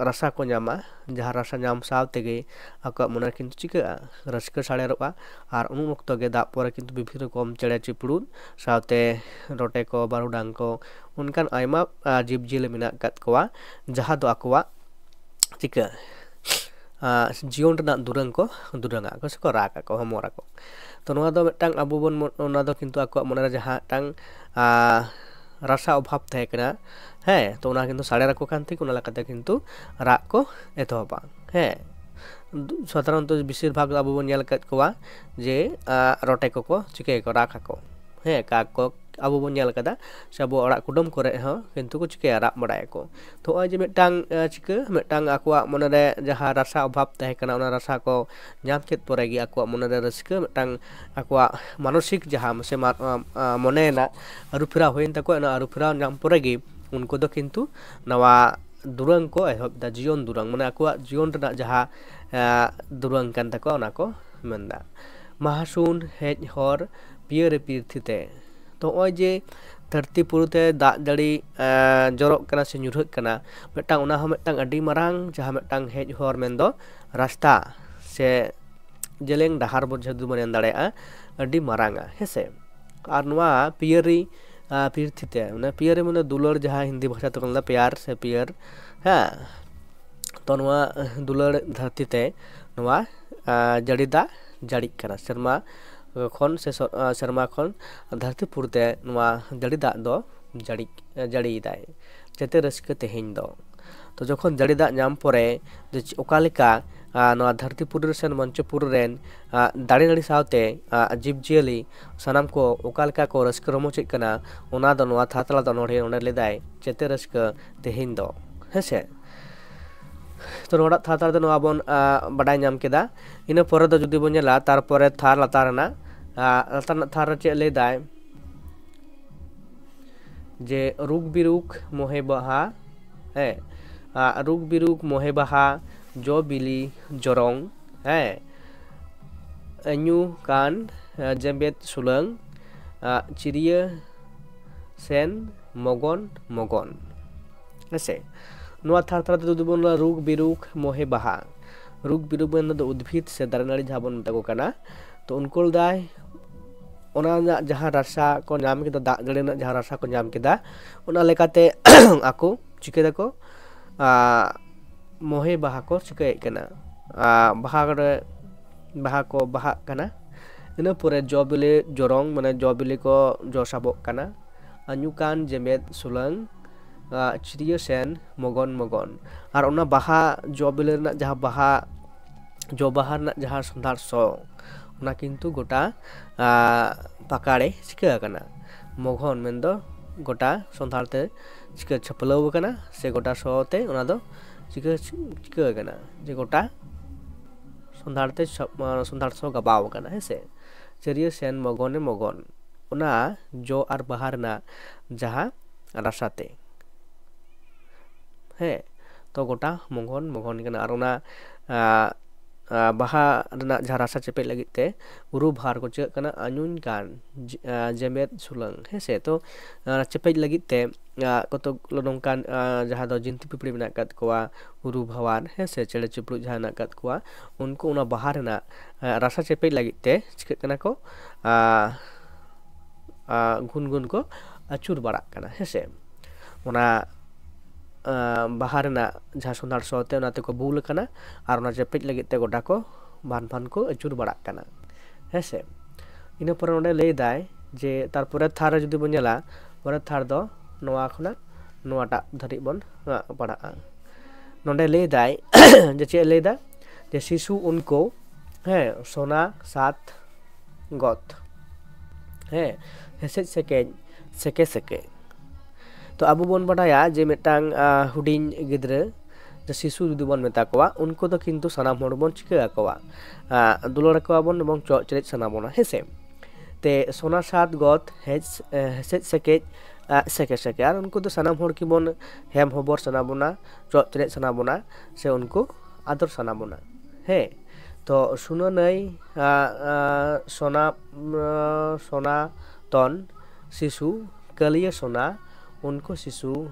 ᱨᱟᱥᱟ ᱠᱚ ᱧᱟᱢᱟ, ᱡᱟᱦᱟᱸ ᱨᱟᱥᱟ ᱧᱟᱢ ᱥᱟᱶ ᱛᱮᱜᱮ ᱟᱠᱚᱣᱟᱜ ᱢᱚᱱᱮ ᱠᱤᱱᱛᱩ ᱪᱤᱠᱟᱹᱜᱼᱟ, ᱨᱟᱹᱥᱠᱟᱹ ᱥᱟᱲᱮᱨᱚᱜᱼᱟ᱾ ᱟᱨ ᱩᱱ ᱚᱠᱛᱚ ᱜᱮ ᱫᱟᱜ ᱯᱚᱨᱮ ᱠᱤᱱᱛᱩ ᱵᱤᱵᱷᱤᱱᱱ ᱨᱚᱠᱚᱢ ᱪᱮᱬᱮ ᱪᱤᱯᱨᱩᱫ ᱥᱟᱶᱛᱮ ᱨᱚᱴᱮ ᱠᱚ, ᱵᱟᱹᱨᱩᱰᱟᱝ ᱠᱚ, ᱚᱱᱠᱟᱱ ᱟᱭᱢᱟ, ᱟ, ᱡᱤᱵᱽᱼᱡᱤᱭᱟᱹᱞᱤ ᱢᱮᱱᱟᱜ ᱟᱠᱟᱫ ᱠᱚᱣᱟ, ᱡᱟᱦᱟᱸ ᱫᱚ ᱟᱠᱚᱣᱟᱜ ᱪᱤᱠᱟᱹ, ᱟ, ᱡᱤᱭᱚᱱ ᱨᱮᱱᱟᱜ ᱫᱩᱨᱟᱹᱝ ᱠᱚ ᱫᱩᱨᱟᱹᱝᱟ ᱠᱚ ᱥᱮᱠᱚ ᱨᱟᱜ ᱟᱠᱚ, ᱦᱚᱢᱚᱨ ᱟᱠᱚ᱾ ᱛᱚ ᱱᱚᱣᱟ ᱫᱚ ᱢᱤᱫᱴᱟᱝ ᱟᱵᱚ ᱵᱚᱱ ᱢᱚ-, ᱚᱱᱟ ᱫᱚ ᱠᱤᱱᱛᱩ ᱟᱠᱚᱣᱟᱜ ᱢᱚᱱᱮ ᱨᱮ ᱡᱟᱦᱟᱸ ᱢᱤᱫᱴᱟᱝ, ᱟ, ᱨᱟᱥᱟ ᱚᱵᱷᱟᱵᱽ ᱛᱟᱦᱮᱸ ᱠᱟᱱᱟ, ᱦᱮᱸ, ᱛᱚ ᱚᱱᱟ ᱠᱤᱱᱛᱩ ᱥᱟᱰᱮ ᱟᱠᱚ ᱠᱷᱟᱱ ᱴᱷᱤᱠ ᱚᱱᱟ ᱞᱮᱠᱟᱛᱮ ᱠᱤᱱᱛᱩ ᱨᱟᱜ ᱠᱚ ᱮᱛᱚᱦᱚᱵᱟ᱾ ᱦᱮᱸ, ᱫᱩ- ᱥᱟᱫᱷᱟᱨᱚᱱᱛᱚ ᱵᱮᱥᱤᱨ ᱵᱷᱟᱜᱽ ᱟᱵᱚ ᱵᱚᱱ ᱧᱮᱞ ᱟᱠᱟᱫ ᱠᱚᱣᱟ ᱡᱮ ᱟᱸ, ᱨᱚᱴᱮ ᱠᱚᱠᱚ ᱪᱤᱠᱟᱹᱭᱟᱠᱚ, ᱨᱟᱜ ᱟᱠᱚ᱾ ᱦᱮᱸ, ᱠᱟᱠ ᱠᱚ ᱟᱵᱚ ᱵᱚᱱ ᱧᱮᱞ ᱟᱠᱟᱫᱟ, ᱥᱮ ᱟᱵᱚ ᱚᱲᱟᱜ ᱠᱩᱰᱟᱹᱢ ᱠᱚᱨᱮ ᱦᱚᱸ ᱠᱤᱱᱛᱩ ᱠᱚ ᱪᱤᱠᱟᱹᱭᱟ, ᱨᱟᱜ ᱵᱟᱲᱟᱭᱟᱠᱚ᱾ ᱛᱚ ᱱᱚᱜᱼᱚᱭ ᱡᱮ ᱢᱤᱫᱴᱟᱝ ᱟᱸ, ᱪᱤᱠᱟᱹ ᱢᱤᱫᱴᱟᱝ ᱟᱠᱚᱣᱟᱜ ᱢᱚᱱᱮᱨᱮ ᱡᱟᱦᱟᱸ ᱨᱟᱥᱟ ᱚᱵᱷᱟᱵᱽ ᱛᱟᱦᱮᱸ ᱠᱟᱱᱟ, ᱚᱱᱟ ᱨᱟᱥᱟ ᱠᱚ ᱧᱟᱢ ᱠᱮᱫ ᱯᱚᱨᱮ ᱜᱮ ᱟᱠᱚᱣᱟᱜ ᱢᱚᱱᱮᱨᱮ ᱨᱟᱹᱥᱠᱟᱹ, ᱢᱤᱫᱴᱟᱝ ᱟᱠᱚᱣᱟᱜ ᱢᱟᱱᱚᱥᱤᱠ ᱡᱟᱦᱟᱸ ᱥᱮ ᱢᱟ- ᱟᱸ, ᱟᱸ, ᱢᱚᱱᱮ ᱨᱮᱱᱟᱜ ᱟᱹᱨᱩ ᱯᱷᱮᱨᱟᱣ ᱦᱩᱭᱮᱱ ᱛᱟᱠᱚᱣᱟ᱾ ᱚᱱᱟ ᱟᱹᱨᱩ ᱯᱷᱮᱨᱟᱣ ᱧᱟᱢ ᱯᱚᱨᱮ ᱜᱮ ᱩᱱᱠᱩ ᱫᱚ ᱠᱤᱱᱛᱩ ᱱᱟᱣᱟ ᱫᱩᱨᱟᱹᱝ ᱠᱚ ᱮᱦᱚᱵ ᱮᱫᱟ, ᱡᱤᱭᱚᱱ ᱫᱩᱨᱟᱹᱝ, ᱢᱟᱱᱮ ᱟᱠᱚᱣᱟᱜ ᱡᱤᱭᱚᱱ ᱨᱮᱱᱟᱜ ᱡᱟᱦᱟᱸ ᱟᱸ, ᱫᱩᱨᱟᱹᱝ ᱠᱟᱱ ᱛᱟᱠᱚᱣᱟ ᱚᱱᱟ ᱠᱚ ᱢᱮᱱᱫᱟ᱾ ᱢᱟᱦᱟᱥᱩᱱ ᱦᱮᱡ ᱦᱚᱨ ᱯᱤᱭᱟᱹᱨᱮ ᱯᱤᱨᱛᱷᱤ ᱛᱮ᱾ ᱛᱚ ᱱᱚᱜᱼᱚᱭ ᱡᱮ ᱫᱷᱟᱹᱨᱛᱤ ᱯᱩᱨᱤ ᱛᱮ ᱫᱟᱜ ᱡᱟᱹᱲᱤ ᱟᱸ, ᱡᱚᱨᱚᱜ ᱠᱟᱱᱟ ᱥᱮ ᱧᱩᱨᱦᱟᱹᱜ ᱠᱟᱱᱟ, ᱢᱤᱫᱴᱟᱝ, ᱚᱱᱟ ᱦᱚᱸ ᱢᱤᱫᱴᱟᱝ ᱟᱹᱰᱤ ᱢᱟᱨᱟᱝ ᱡᱟᱦᱟᱸ ᱢᱤᱫᱴᱟᱝ ᱦᱮᱡ ᱦᱚᱨ ᱢᱮᱱᱫᱚ ᱨᱟᱥᱛᱟ ᱥᱮ ᱡᱮᱞᱮᱧ ᱰᱟᱦᱟᱨ ᱵᱚᱱ ᱡᱩᱫᱤ ᱵᱚᱱ ᱢᱮᱱ ᱫᱟᱲᱮᱭᱟᱜᱼᱟ, ᱟᱹᱰᱤ ᱢᱟᱨᱟᱝᱟ, ᱦᱮᱸ ᱥᱮ᱾ ᱟᱨ ᱱᱚᱣᱟ ᱯᱤᱭᱟᱹᱨᱤ ᱟᱸ, ᱯᱤᱨᱛᱷᱤ ᱛᱮ, ᱢᱟᱱᱮ ᱯᱤᱭᱟᱹᱨᱤ ᱢᱟᱱᱮ ᱫᱩᱞᱟᱹᱲ, ᱡᱟᱦᱟᱸ ᱦᱤᱱᱫᱤ ᱵᱷᱟᱥᱟ ᱛᱮᱠᱚ ᱢᱮᱱᱫᱟ ᱯᱮᱭᱟᱨ ᱥᱮ ᱯᱤᱭᱟᱹᱨ, ᱦᱮᱸ᱾ ᱛᱚ ᱱᱚᱣᱟ ᱫᱩᱞᱟᱹᱲ ᱫᱷᱟᱹᱨᱛᱤ ᱛᱮ ᱱᱚᱣᱟ ᱟᱸ, ᱡᱟᱹᱲᱤ ᱫᱟᱜ ᱡᱟᱹᱲᱤᱜ ᱠᱟᱱᱟ, ᱥᱮᱨᱢᱟ ᱠᱷᱚᱱ ᱥᱮ ᱥᱚ- ᱟᱸ, ᱥᱮᱨᱢᱟ ᱠᱷᱚᱱ ᱫᱷᱟᱹᱨᱛᱤ ᱯᱩᱨᱤ ᱛᱮ ᱱᱚᱣᱟ ᱡᱟᱹᱲᱤ ᱫᱟᱜ ᱫᱚ ᱡᱟᱹᱲᱤ ᱡᱟᱹᱲᱤᱭᱮᱫᱟᱭ᱾ ᱡᱮᱛᱮ ᱨᱟᱹᱥᱠᱟᱹ ᱛᱮᱦᱮᱧ ᱫᱚ᱾ ᱛᱚ ᱡᱚᱠᱷᱚᱱ ᱡᱟᱹᱲᱤ ᱫᱟᱜ ᱧᱟᱢ ᱯᱚᱨᱮ ᱡᱮ ᱪᱮ- ᱚᱠᱟ ᱞᱮᱠᱟ ᱟᱸ, ᱱᱚᱣᱟ ᱫᱷᱟᱹᱨᱛᱤ ᱯᱩᱨᱤ ᱨᱮ ᱥᱮ ᱢᱚᱧᱪᱚᱯᱩᱨᱤ ᱨᱮᱱ ᱟᱸ, ᱫᱟᱨᱮ ᱱᱟᱹᱲᱤ ᱥᱟᱶᱛᱮ ᱟᱸ, ᱡᱤᱵᱽ ᱡᱤᱭᱟᱹᱞᱤ ᱥᱟᱱᱟᱢ ᱠᱚ ᱚᱠᱟ ᱞᱮᱠᱟ ᱠᱚ ᱨᱟᱹᱥᱠᱟᱹ ᱨᱚᱢᱚᱡᱮᱫ ᱠᱟᱱᱟ, ᱚᱱᱟ ᱫᱚ ᱱᱚᱣᱟ ᱛᱷᱟᱨ ᱛᱟᱞᱟ ᱫᱚ ᱚᱱᱚᱬᱦᱮ ᱚᱸᱰᱮ ᱞᱮᱫᱟᱭ, ᱪᱮᱛᱮ ᱨᱟᱹᱥᱠᱟᱹ ᱛᱮᱦᱮᱧ ᱫᱚ, ᱦᱮᱸ ᱥᱮ᱾ ᱛᱚ ᱱᱚᱣᱟᱴᱟᱜ ᱛᱷᱟᱨ ᱛᱟᱞᱟ ᱫᱚ ᱱᱚᱣᱟ ᱵᱚᱱ ᱟᱸ, ᱵᱟᱰᱟᱭ ᱧᱟᱢ ᱠᱮᱫᱟ᱾ ᱤᱱᱟᱹ ᱯᱚᱨᱮ ᱫᱚ ᱡᱩᱫᱤ ᱵᱚᱱ ᱧᱮᱞᱟ, ᱛᱟᱨᱯᱚᱨᱮ ᱛᱷᱟᱨ ᱞᱟᱛᱟᱨ ᱨᱮᱱᱟᱜ ᱟᱸ, ᱞᱟᱛᱟᱨ ᱨᱮᱱᱟᱜ ᱛᱷᱟᱨ ᱨᱮ ᱪᱮᱫ ᱞᱟᱹᱭ ᱫᱟᱭ? ᱡᱮ ᱨᱩᱠ ᱵᱤᱨᱩᱠ ᱢᱚᱦᱮ ᱵᱟᱦᱟ, ᱦᱮᱸ, ᱟᱸ, ᱨᱩᱠ ᱵᱤᱨᱩᱠ ᱢᱚᱦᱮ ᱵᱟᱦᱟ, ᱡᱚ ᱵᱤᱞᱤ ᱡᱚᱨᱚᱝ, ᱦᱮᱸ, ᱟᱹᱧᱩ ᱠᱟᱱ, ᱟᱸ, ᱡᱮᱢᱵᱮᱫ ᱥᱩᱞᱟᱹᱝ, ᱟᱸ, ᱪᱤᱨᱤᱭᱟᱹ ᱥᱮᱱ ᱢᱚᱜᱚᱱ ᱢᱚᱜᱚᱱ, ᱦᱮᱸ ᱥᱮ᱾ ᱱᱚᱣᱟ ᱛᱷᱟᱨ ᱛᱷᱟᱨ ᱛᱮ ᱡᱩᱫᱤ ᱵᱚᱱ ᱞᱟᱹᱭᱟ ᱨᱩᱠ ᱵᱤᱨᱩᱠ ᱢᱚᱦᱮ ᱵᱟᱦᱟ, ᱨᱩᱠ ᱵᱤᱨᱩᱠ ᱢᱮᱱ ᱫᱚ ᱩᱫᱽᱵᱷᱤᱫ ᱥᱮ ᱫᱟᱨᱮ ᱱᱟᱹᱲᱤ ᱡᱟᱦᱟᱸ ᱵᱚᱱ ᱢᱮᱛᱟ ᱠᱚ ᱠᱟᱱᱟ, ᱛᱚ ᱩᱱᱠᱩ ᱞᱮᱫᱟᱭ ᱚᱱᱟ ᱨᱮᱱᱟᱜ ᱡᱟᱦᱟᱸ ᱨᱟᱥᱟ ᱠᱚ ᱧᱟᱢ ᱠᱮᱫᱟ, ᱫᱟᱜ ᱡᱟᱹᱲᱤ ᱨᱮᱱᱟᱜ ᱡᱟᱦᱟᱸ ᱨᱟᱥᱟ ᱠᱚ ᱧᱟᱢ ᱠᱮᱫᱟ, ᱚᱱᱟ ᱞᱮᱠᱟᱛᱮ ᱟᱠᱚ ᱪᱤᱠᱟᱹᱭ ᱫᱟᱠᱚ? ᱟᱸ, ᱢᱚᱦᱮ ᱵᱟᱦᱟ ᱠᱚ ᱪᱤᱠᱟᱹᱭᱮᱫ ᱠᱟᱱᱟ? ᱟᱸ, ᱵᱟᱦᱟ ᱨᱮ, ᱵᱟᱦᱟ ᱠᱚ ᱵᱟᱦᱟᱜ ᱠᱟᱱᱟ᱾ ᱤᱱᱟᱹ ᱯᱚᱨᱮ ᱡᱚ ᱵᱤᱞᱤ ᱡᱚᱨᱚᱝ, ᱢᱟᱱᱮ ᱡᱚ ᱵᱤᱞᱤ ᱠᱚ ᱡᱚ ᱥᱟᱵᱚᱜ ᱠᱟᱱᱟ᱾ ᱟᱹᱧᱩ ᱠᱟᱱ ᱡᱮᱢᱮᱫ ᱥᱩᱞᱟᱹᱝ, ᱪᱤᱨᱤᱭᱟᱹ ᱥᱮᱱ ᱢᱚᱜᱚᱱ ᱢᱚᱜᱚᱱ᱾ ᱟᱨ ᱚᱱᱟ ᱵᱟᱦᱟ ᱡᱚ ᱵᱤᱞᱤ ᱨᱮᱱᱟᱜ ᱡᱟᱦᱟᱸ ᱵᱟᱦᱟ, ᱡᱚ ᱵᱟᱦᱟ ᱨᱮᱱᱟᱜ ᱡᱟᱦᱟᱸ ᱥᱚᱸᱫᱷᱟᱲ ᱥᱚ, ᱚᱱᱟ ᱠᱤᱱᱛᱩ ᱜᱚᱴᱟ ᱯᱟᱠᱟᱲᱮ ᱪᱤᱠᱟᱹ ᱟᱠᱟᱱᱟ? ᱢᱚᱜᱚᱱ ᱢᱮᱱᱫᱚ ᱜᱚᱴᱟ ᱥᱚᱸᱫᱷᱟᱲ ᱛᱮ ᱪᱤᱠᱟᱹ ᱪᱷᱟᱹᱯᱞᱟᱹᱣ ᱟᱠᱟᱱᱟ, ᱥᱮ ᱜᱚᱴᱟ ᱥᱚ ᱛᱮ ᱚᱱᱟ ᱫᱚ ᱪᱤᱠᱟᱹ ᱪᱤᱠᱟᱹ ᱟᱠᱟᱱᱟ, ᱡᱮ ᱜᱚᱴᱟ ᱥᱚᱸᱫᱷᱟᱲ ᱛᱮ ᱥᱚᱸᱫᱷᱟᱲ ᱥᱚ ᱜᱟᱵᱟᱣ ᱟᱠᱟᱱᱟ, ᱦᱮᱸ ᱥᱮ? ᱪᱟᱹᱨᱭᱟᱹ ᱥᱮᱱ ᱢᱚᱜᱚᱱᱮ ᱢᱚᱜᱚᱱ, ᱚᱱᱟ ᱡᱚ ᱟᱨ ᱵᱟᱦᱟ ᱨᱮᱱᱟᱜ ᱡᱟᱦᱟᱸ ᱨᱟᱥᱟ ᱛᱮ, ᱦᱮᱸ, ᱛᱚ ᱜᱚᱴᱟ ᱢᱚᱜᱚᱱ ᱢᱚᱜᱚᱱ ᱠᱟᱱᱟ᱾ ᱟᱨ ᱚᱱᱟ ᱵᱟᱦᱟ ᱨᱮᱱᱟᱜ ᱡᱟᱦᱟᱸ ᱨᱟᱥᱟ ᱪᱮᱯᱮᱡ ᱞᱟᱹᱜᱤᱫ ᱛᱮ ᱩᱨᱩ ᱵᱷᱟᱨ ᱠᱚ ᱪᱤᱠᱟᱹᱜ ᱠᱟᱱᱟ? ᱟᱧᱩᱧ ᱠᱟᱱ ᱡᱮᱢᱮᱫ ᱥᱩᱞᱟᱹᱝ, ᱦᱮᱸ ᱥᱮ? ᱛᱚ ᱪᱮᱯᱮᱡ ᱞᱟᱹᱜᱤᱫ ᱛᱮ ᱠᱚᱛᱚᱠ ᱜᱩᱞᱳ ᱱᱚᱝᱠᱟᱱ ᱡᱟᱦᱟᱸ ᱫᱚ ᱡᱤᱱᱛᱤ ᱯᱤᱯᱤᱲᱤ ᱢᱮᱱᱟᱜ ᱟᱠᱟᱫ ᱠᱚᱣᱟ, ᱩᱨᱩ ᱵᱷᱟᱣᱟᱨ, ᱦᱮᱸ ᱥᱮ, ᱪᱮᱬᱮ ᱪᱤᱯᱨᱩᱫ ᱡᱟᱦᱟᱸ ᱢᱮᱱᱟᱜ ᱟᱠᱟᱫ ᱠᱚᱣᱟ, ᱩᱱᱠᱩ ᱚᱱᱟ ᱵᱟᱦᱟ ᱨᱮᱱᱟᱜ ᱨᱟᱥᱟ ᱪᱮᱯᱮᱡ ᱞᱟᱹᱜᱤᱫ ᱛᱮ ᱪᱤᱠᱟᱹᱜ ᱠᱟᱱᱟ ᱠᱚ? ᱜᱩᱱ ᱜᱩᱱ ᱠᱚ ᱟᱹᱪᱩᱨ ᱵᱟᱲᱟᱜ ᱠᱟᱱᱟ, ᱦᱮᱸ ᱥᱮ᱾ ᱚᱱᱟ ᱵᱟᱦᱟ ᱨᱮᱱᱟᱜ ᱡᱟᱦᱟᱸ ᱥᱚᱸᱫᱷᱟᱲ ᱥᱚ ᱛᱮ, ᱚᱱᱟ ᱛᱮᱠᱚ ᱵᱩᱞ ᱟᱠᱟᱱᱟ ᱟᱨ ᱚᱱᱟ ᱪᱮᱯᱮᱡ ᱞᱟᱹᱜᱤᱫ ᱛᱮ ᱜᱚᱴᱟ ᱠᱚ ᱵᱷᱟᱱ ᱵᱷᱟᱱ ᱠᱚ ᱟᱹᱪᱩᱨ ᱵᱟᱲᱟᱜ ᱠᱟᱱᱟ, ᱦᱮᱸ ᱥᱮ᱾ ᱤᱱᱟᱹ ᱯᱚᱨᱮ ᱱᱚᱰᱮ ᱞᱟᱹᱭ ᱫᱟᱭ ᱡᱮ ᱛᱟᱨᱯᱚᱨᱮ ᱛᱷᱟᱨ ᱨᱮ ᱡᱩᱫᱤ ᱵᱚᱱ ᱧᱮᱞᱟ, ᱯᱚᱨᱮ ᱛᱷᱟᱨ ᱫᱚ ᱱᱚᱣᱟ ᱠᱷᱚᱱᱟᱜ ᱱᱚᱣᱟᱴᱟᱜ ᱫᱷᱟᱹᱨᱤᱡ ᱵᱚᱱ ᱯᱟᱲᱦᱟᱜᱼᱟ᱾ ᱱᱚᱰᱮ ᱞᱟᱹᱭ ᱫᱟᱭ ᱡᱮ ᱪᱮᱫ ᱮ ᱞᱟᱹᱭ ᱫᱟ, ᱡᱮ ᱥᱤᱥᱩ ᱩᱱᱠᱩ, ᱦᱮᱸ, ᱥᱳᱱᱟ ᱥᱟᱛ ᱜᱚᱛ, ᱦᱮᱸ, ᱦᱮᱸᱥᱮᱡ ᱥᱮᱠᱮᱡ ᱥᱮᱠᱮ ᱥᱮᱠᱮ᱾ ᱛᱚ ᱟᱵᱚ ᱵᱚᱱ ᱵᱟᱰᱟᱭᱟ ᱡᱮ ᱢᱤᱫᱴᱟᱝ ᱦᱩᱰᱤᱧ ᱜᱤᱫᱽᱨᱟᱹ, ᱡᱮ ᱥᱤᱥᱩ ᱡᱩᱫᱤ ᱵᱚᱱ ᱢᱮᱛᱟ ᱠᱚᱣᱟ, ᱩᱱᱠᱩ ᱫᱚ ᱠᱤᱱᱛᱩ ᱥᱟᱱᱟᱢ ᱦᱚᱲ ᱵᱚᱱ ᱪᱤᱠᱟᱹ ᱟᱠᱚᱣᱟ? ᱫᱩᱞᱟᱹᱲ ᱟᱠᱚᱣᱟ ᱵᱚᱱ ᱮᱵᱚᱝ ᱪᱚᱜ ᱪᱮᱨᱮᱡ ᱥᱟᱱᱟ ᱵᱚᱱᱟ, ᱦᱮᱸ ᱥᱮ᱾ ᱛᱮ ᱥᱳᱱᱟ ᱥᱟᱛ ᱜᱚᱛ ᱦᱮᱡ ᱦᱮᱸᱥᱮᱡ ᱥᱮᱠᱮᱡ ᱥᱮᱠᱮ ᱥᱮᱠᱮ᱾ ᱟᱨ ᱩᱱᱠᱩ ᱫᱚ ᱥᱟᱱᱟᱢ ᱦᱚᱲ ᱜᱮᱵᱚᱱ ᱦᱮᱢ ᱦᱚᱵᱚᱨ ᱥᱟᱱᱟ ᱵᱚᱱᱟ, ᱪᱚᱜ ᱪᱮᱨᱮᱡ ᱥᱟᱱᱟ ᱵᱚᱱᱟ, ᱥᱮ ᱩᱱᱠᱩ ᱟᱫᱚᱨ ᱥᱟᱱᱟ ᱵᱚᱱᱟ, ᱦᱮᱸ᱾ ᱛᱚ ᱥᱩᱱᱟᱹᱱᱟᱹᱭ ᱥᱳᱱᱟ ᱥᱳᱱᱟ ᱛᱚᱱ ᱥᱤᱥᱩ ᱠᱟᱹᱞᱤᱭᱟᱹ ᱥᱳᱱᱟ ᱩᱱᱠᱩ ᱥᱤᱥᱩ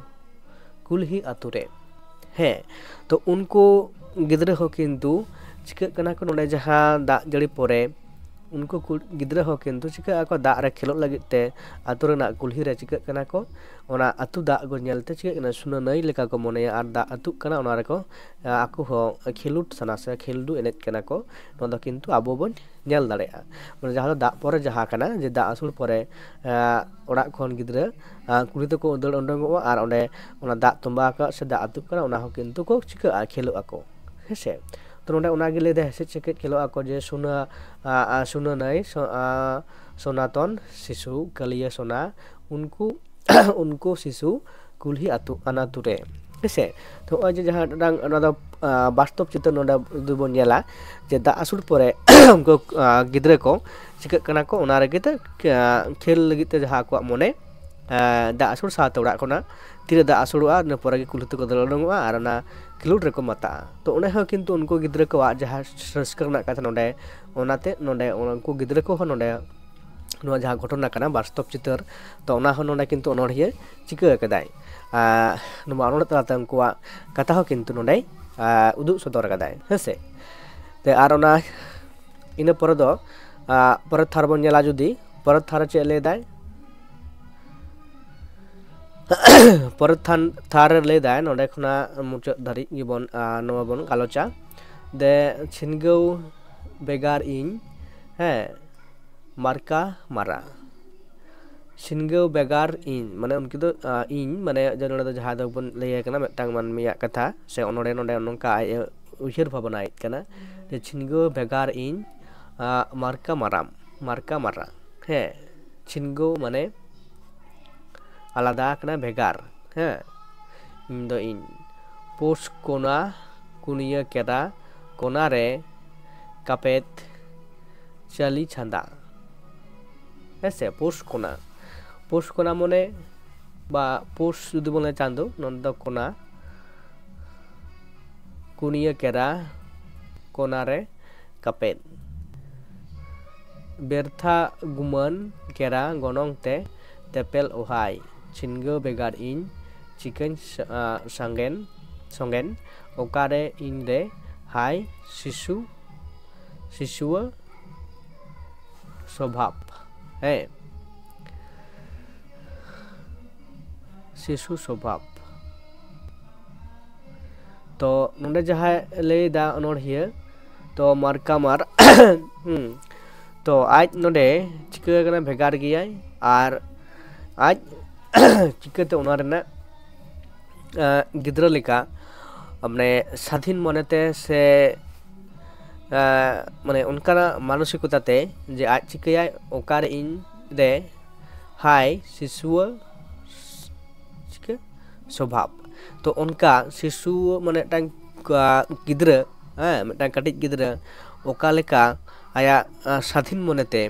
ᱠᱩᱞᱦᱤ ᱟᱛᱳ ᱨᱮ, ᱦᱮᱸ᱾ ᱛᱚ ᱩᱱᱠᱩ ᱜᱤᱫᱽᱨᱟᱹ ᱦᱚᱸ ᱠᱤᱱᱛᱩ ᱪᱤᱠᱟᱹᱜ ᱠᱟᱱᱟ ᱠᱚ, ᱱᱚᱰᱮ ᱡᱟᱦᱟᱸ ᱫᱟᱜ ᱡᱟᱹᱲᱤ ᱯᱚᱨᱮ ᱩᱱᱠᱩ ᱠᱩᱲ- ᱜᱤᱫᱽᱨᱟᱹ ᱦᱚᱸ ᱠᱤᱱᱛᱩ ᱪᱤᱠᱟᱹᱜ ᱟᱠᱚ, ᱫᱟᱜ ᱨᱮ ᱠᱷᱮᱞᱳᱜ ᱞᱟᱹᱜᱤᱫ ᱛᱮ ᱟᱹᱛᱩ ᱨᱮᱱᱟᱜ ᱠᱩᱞᱦᱤ ᱨᱮ ᱪᱤᱠᱟᱹᱜ ᱠᱟᱱᱟ ᱠᱚ, ᱚᱱᱟ ᱟᱹᱛᱩ ᱫᱟᱜ ᱠᱚ ᱧᱮᱞ ᱛᱮ ᱪᱤᱠᱟᱹᱜ ᱠᱟᱱᱟ, ᱥᱩᱱᱟᱹ ᱱᱟᱹᱭ ᱞᱮᱠᱟ ᱠᱚ ᱢᱚᱱᱮᱭᱟ ᱟᱨ ᱫᱟᱜ ᱟᱹᱛᱩᱜ ᱠᱟᱱᱟ, ᱚᱱᱟ ᱨᱮᱠᱚ ᱟᱠᱚ ᱦᱚᱸ ᱠᱷᱮᱞᱳᱰ ᱥᱟᱱᱟ ᱥᱮ ᱠᱷᱮᱞᱰᱩ ᱮᱱᱮᱡ ᱠᱟᱱᱟ ᱠᱚ᱾ ᱱᱚᱣᱟ ᱫᱚ ᱠᱤᱱᱛᱩ ᱟᱵᱚ ᱵᱚᱱ ᱧᱮᱞ ᱫᱟᱲᱮᱭᱟᱜᱼᱟ᱾ ᱢᱟᱱᱮ ᱡᱟᱦᱟᱸ ᱫᱚ ᱫᱟᱜ ᱯᱚᱨᱮ ᱡᱟᱦᱟᱸ ᱠᱟᱱᱟ, ᱡᱮ ᱫᱟᱜ ᱟᱹᱥᱩᱲ ᱯᱚᱨᱮ ᱚᱲᱟᱜ ᱠᱷᱚᱱ ᱜᱤᱫᱽᱨᱟᱹ ᱠᱩᱲᱤ ᱛᱮᱠᱚ ᱫᱟᱹᱲ ᱩᱰᱩᱝᱚᱜᱼᱟ ᱟᱨ ᱚᱸᱰᱮ ᱚᱱᱟ ᱫᱟᱜ ᱛᱚᱸᱵᱟ ᱟᱠᱟᱫ ᱥᱮ ᱫᱟᱜ ᱟᱹᱛᱩᱜ ᱠᱟᱱᱟ, ᱚᱱᱟ ᱦᱚᱸ ᱠᱤᱱᱛᱩ ᱠᱚ ᱪᱤᱠᱟᱹᱜᱼᱟ, ᱠᱷᱮᱞᱳᱜ ᱟᱠᱚ, ᱦᱮᱸ ᱥᱮ᱾ ᱛᱚ ᱱᱚᱰᱮ ᱚᱱᱟᱜᱮ ᱞᱟᱹᱭ ᱫᱟᱭ, ᱦᱮᱸᱥᱮ, ᱪᱮᱫ ᱠᱷᱮᱞᱳᱜ ᱟᱠᱚ ᱡᱮ ᱥᱩᱱᱟᱹ, ᱟ, ᱟ, ᱥᱩᱱᱟᱹ ᱱᱟᱹᱭ, ᱥᱚ-, ᱟ, ᱥᱚᱱᱟᱛᱚᱱ ᱥᱤᱥᱩ, ᱠᱟᱹᱞᱤᱭᱟᱹ ᱥᱚᱱᱟ, ᱩᱱᱠᱩ, ᱩᱱᱠᱩ ᱥᱤᱥᱩ ᱠᱩᱞᱦᱤ ᱟᱹᱛᱩ ᱟᱱᱟᱛᱩ ᱨᱮ, ᱦᱮᱸ ᱥᱮ᱾ ᱛᱚ ᱱᱚᱜᱼᱚᱭ ᱡᱮ ᱡᱟᱦᱟᱸ ᱢᱤᱫᱴᱟᱝ ᱱᱚᱣᱟ ᱫᱚ, ᱟ, ᱵᱟᱥᱛᱚᱵ ᱪᱤᱛᱟᱹᱨ ᱱᱚᱰᱮ ᱡᱩᱫᱤ ᱵᱚᱱ ᱧᱮᱞᱟ, ᱡᱮ ᱫᱟᱜ ᱟᱹᱥᱩᱲ ᱯᱚᱨᱮ ᱩᱱᱠᱩ, ᱟ, ᱜᱤᱫᱽᱨᱟᱹ ᱠᱚ ᱪᱤᱠᱟᱹᱜ ᱠᱟᱱᱟ ᱠᱚ, ᱚᱱᱟ ᱨᱮᱜᱮ ᱛᱮ, ᱟ, ᱠᱷᱮᱞ ᱞᱟᱹᱜᱤᱫ ᱛᱮ ᱡᱟᱦᱟᱸ ᱟᱠᱚᱣᱟᱜ ᱢᱚᱱᱮ, ᱟ, ᱫᱟᱜ ᱟᱹᱥᱩᱲ ᱥᱟᱶᱛᱮ ᱚᱲᱟᱜ ᱠᱷᱚᱱᱟᱜ ᱛᱤᱨᱮ ᱫᱟᱜ ᱟᱹᱥᱩᱲᱚᱜᱼᱟ, ᱤᱱᱟᱹ ᱯᱚᱨᱮ ᱜᱮ ᱠᱩᱞᱦᱤ ᱛᱮᱠᱚ ᱫᱟᱹᱲ ᱩᱰᱩᱝᱚᱜᱼᱟ ᱟᱨ ᱚᱱᱟ ᱠᱷᱮᱞᱳᱰ ᱨᱮᱠᱚ ᱢᱟᱛᱟᱜᱼᱟ᱾ ᱛᱚ ᱚᱸᱰᱮ ᱦᱚᱸ ᱠᱤᱱᱛᱩ ᱩᱱᱠᱩ ᱜᱤᱫᱽᱨᱟᱹ ᱠᱚᱣᱟᱜ ᱡᱟᱦᱟᱸ ᱨᱟᱹᱥᱠᱟᱹ ᱨᱮᱱᱟᱜ ᱠᱟᱛᱷᱟ ᱱᱚᱰᱮ, ᱚᱱᱟᱛᱮ ᱱᱚᱰᱮ ᱩᱱᱠᱩ ᱜᱤᱫᱽᱨᱟᱹ ᱠᱚᱦᱚᱸ ᱱᱚᱰᱮ ᱱᱚᱣᱟ ᱡᱟᱦᱟᱸ ᱜᱷᱚᱴᱚᱱᱟ ᱠᱟᱱᱟ, ᱵᱟᱥᱛᱚᱵ ᱪᱤᱛᱟᱹᱨ, ᱛᱚ ᱚᱱᱟ ᱦᱚᱸ ᱱᱚᱰᱮ ᱠᱤᱱᱛᱩ ᱚᱱᱚᱬᱦᱤᱭᱟᱹ ᱪᱤᱠᱟᱹ ᱟᱠᱟᱫᱟᱭ, ᱟ, ᱱᱚᱣᱟ ᱚᱱᱚᱬᱦᱮ ᱛᱟᱞᱟᱛᱮ ᱩᱱᱠᱩᱣᱟᱜ ᱠᱟᱛᱷᱟ ᱦᱚᱸ ᱠᱤᱱᱛᱩ ᱱᱚᱰᱮᱭ, ᱟ, ᱩᱫᱩᱜ ᱥᱚᱫᱚᱨ ᱟᱠᱟᱫᱟᱭ, ᱦᱮᱸ ᱥᱮ᱾ ᱛᱮ ᱟᱨ ᱚᱱᱟ ᱤᱱᱟᱹ ᱯᱚᱨᱮ ᱫᱚ, ᱟ, ᱯᱚᱨᱮᱨ ᱛᱷᱟᱨ ᱵᱚᱱ ᱧᱮᱞᱟ ᱡᱩᱫᱤ, ᱯᱚᱨᱮᱨ ᱛᱷᱟᱨ ᱨᱮ ᱪᱮᱫ ᱞᱟᱹᱭ ᱫᱟᱭ? ᱯᱚᱨᱮᱨ ᱛᱷᱟᱱ, ᱛᱷᱟᱨ ᱨᱮ ᱞᱟᱹᱭ ᱫᱟᱭ, ᱱᱚᱰᱮ ᱠᱷᱚᱱᱟᱜ ᱢᱩᱪᱟᱹᱫ ᱫᱷᱟᱹᱨᱤᱡ ᱜᱮᱵᱚᱱ, ᱟ, ᱱᱚᱣᱟ ᱵᱚᱱ ᱜᱟᱞᱚᱪᱟ᱾ ᱫᱮ ᱪᱷᱤᱱᱜᱟᱹᱣ ᱵᱷᱮᱜᱟᱨ ᱤᱧ, ᱦᱮᱸ, ᱢᱟᱨᱠᱟ ᱢᱟᱨᱟ᱾ ᱪᱷᱤᱱᱜᱟᱹᱣ ᱵᱷᱮᱜᱟᱨ ᱤᱧ, ᱢᱟᱱᱮ ᱩᱱᱠᱤᱱ ᱫᱚ, ᱟ, ᱤᱧ, ᱢᱟᱱᱮ ᱡᱮ ᱱᱚᱰᱮ ᱫᱚ ᱡᱟᱦᱟᱸ ᱫᱚᱵᱚᱱ ᱞᱟᱹᱭ ᱠᱟᱱᱟ ᱢᱤᱫᱴᱟᱝ ᱢᱟᱹᱱᱢᱤᱭᱟᱜ ᱠᱟᱛᱷᱟ, ᱥᱮ ᱚᱱᱚᱬᱦᱮ ᱱᱚᱰᱮ ᱱᱚᱝᱠᱟ ᱟᱡ ᱮ ᱩᱭᱦᱟᱹᱨ ᱵᱷᱟᱵᱽᱱᱟᱭᱮᱫ ᱠᱟᱱᱟ, ᱡᱮ ᱪᱷᱤᱱᱜᱟᱹᱣ ᱵᱷᱮᱜᱟᱨ ᱤᱧ, ᱟ, ᱢᱟᱨᱠᱟ ᱢᱟᱨᱟᱢ, ᱢᱟᱨᱠᱟ ᱢᱟᱨᱟ᱾ ᱦᱮᱸ, ᱪᱷᱤᱱᱜᱟᱹᱣ ᱢᱟᱱᱮ ᱟᱞᱟᱫᱟ ᱠᱟᱱᱟ, ᱵᱷᱮᱜᱟᱨ᱾ ᱦᱮᱸ, ᱤᱧ ᱫᱚ ᱤᱧ᱾ ᱯᱳᱥ ᱠᱚᱱᱟ, ᱠᱩᱱᱤᱭᱟᱹ ᱠᱮᱫᱟ, ᱠᱚᱱᱟ ᱨᱮ ᱠᱟᱯᱮᱛ ᱪᱟᱹᱞᱤ ᱪᱷᱟᱸᱫᱟ᱾ ᱦᱮᱸ ᱥᱮ, ᱯᱳᱥ ᱠᱚᱱᱟ᱾ ᱯᱳᱥ ᱠᱚᱱᱟ ᱢᱟᱱᱮ ᱵᱟ ᱯᱳᱥ ᱡᱩᱫᱤ ᱵᱚᱱ ᱞᱟᱹᱭᱟ ᱪᱟᱸᱫᱳ, ᱱᱚᱸᱰᱮ ᱫᱚ ᱠᱚᱱᱟ, ᱠᱩᱱᱤᱭᱟᱹ ᱠᱮᱨᱟ, ᱠᱚᱱᱟ ᱨᱮ ᱠᱟᱯᱮᱫ᱾ ᱵᱮᱨᱛᱷᱟ ᱜᱩᱢᱟᱹᱱ ᱠᱮᱨᱟ ᱜᱚᱱᱚᱝ ᱛᱮ ᱛᱮᱯᱮᱞ ᱚᱦᱟᱭ᱾ ᱪᱷᱤᱱᱜᱟᱹᱣ ᱵᱷᱮᱜᱟᱨ ᱤᱧ ᱪᱤᱠᱟᱹᱧ ᱥᱟ-, ᱟ, ᱥᱟᱸᱜᱮᱱ, ᱥᱚᱸᱜᱮᱱ᱾ ᱚᱠᱟᱨᱮ ᱤᱧ ᱨᱮ ᱦᱟᱭ ᱥᱤᱥᱩ, ᱥᱤᱥᱩᱣᱟᱹ ᱥᱚᱵᱷᱟᱵ᱾ ᱦᱮᱸ, ᱥᱤᱥᱩ ᱥᱚᱵᱷᱟᱵ᱾ ᱛᱚ ᱱᱚᱰᱮ ᱡᱟᱦᱟᱸᱭ ᱞᱟᱹᱭᱫᱟ ᱚᱱᱚᱬᱦᱤᱭᱟᱹ, ᱛᱚ ᱢᱟᱨᱠᱟᱢᱟᱨ ᱦᱩᱸ, ᱛᱚ ᱟᱡ ᱱᱚᱰᱮ ᱪᱤᱠᱟᱹ ᱠᱟᱱᱟ, ᱵᱷᱮᱜᱟᱨ ᱜᱮᱭᱟᱭ᱾ ᱟᱨ ᱟᱡ ᱪᱤᱠᱟᱹᱛᱮ ᱚᱱᱟ ᱨᱮᱱᱟᱜ ᱜᱤᱫᱽᱨᱟᱹ ᱞᱮᱠᱟ ᱢᱟᱱᱮ ᱥᱟᱫᱷᱤᱱ ᱢᱚᱱᱮᱛᱮ ᱥᱮ ᱢᱟᱱᱮ ᱚᱱᱠᱟᱱᱟᱜ ᱢᱟᱱᱚᱥᱤᱠᱚᱛᱟ ᱛᱮ ᱡᱮ ᱟᱡ ᱪᱤᱠᱟᱹᱭᱟᱭ, ᱚᱠᱟᱨᱮ ᱤᱧ ᱨᱮ ᱦᱟᱭ ᱥᱤᱥᱩᱣᱟᱹ ᱪᱤᱠᱟᱹ ᱥᱚᱵᱷᱟᱵ᱾ ᱛᱚ ᱚᱱᱠᱟ ᱥᱤᱥᱩ ᱢᱟᱱᱮ ᱢᱤᱫᱴᱟᱝ ᱜᱤᱫᱽᱨᱟᱹ, ᱦᱮᱸ, ᱢᱤᱫᱴᱟᱝ ᱠᱟᱹᱴᱤᱡ ᱜᱤᱫᱽᱨᱟᱹ ᱚᱠᱟ ᱞᱮᱠᱟ ᱟᱭᱟᱜ ᱥᱟᱫᱷᱤᱱ ᱢᱚᱱᱮᱛᱮ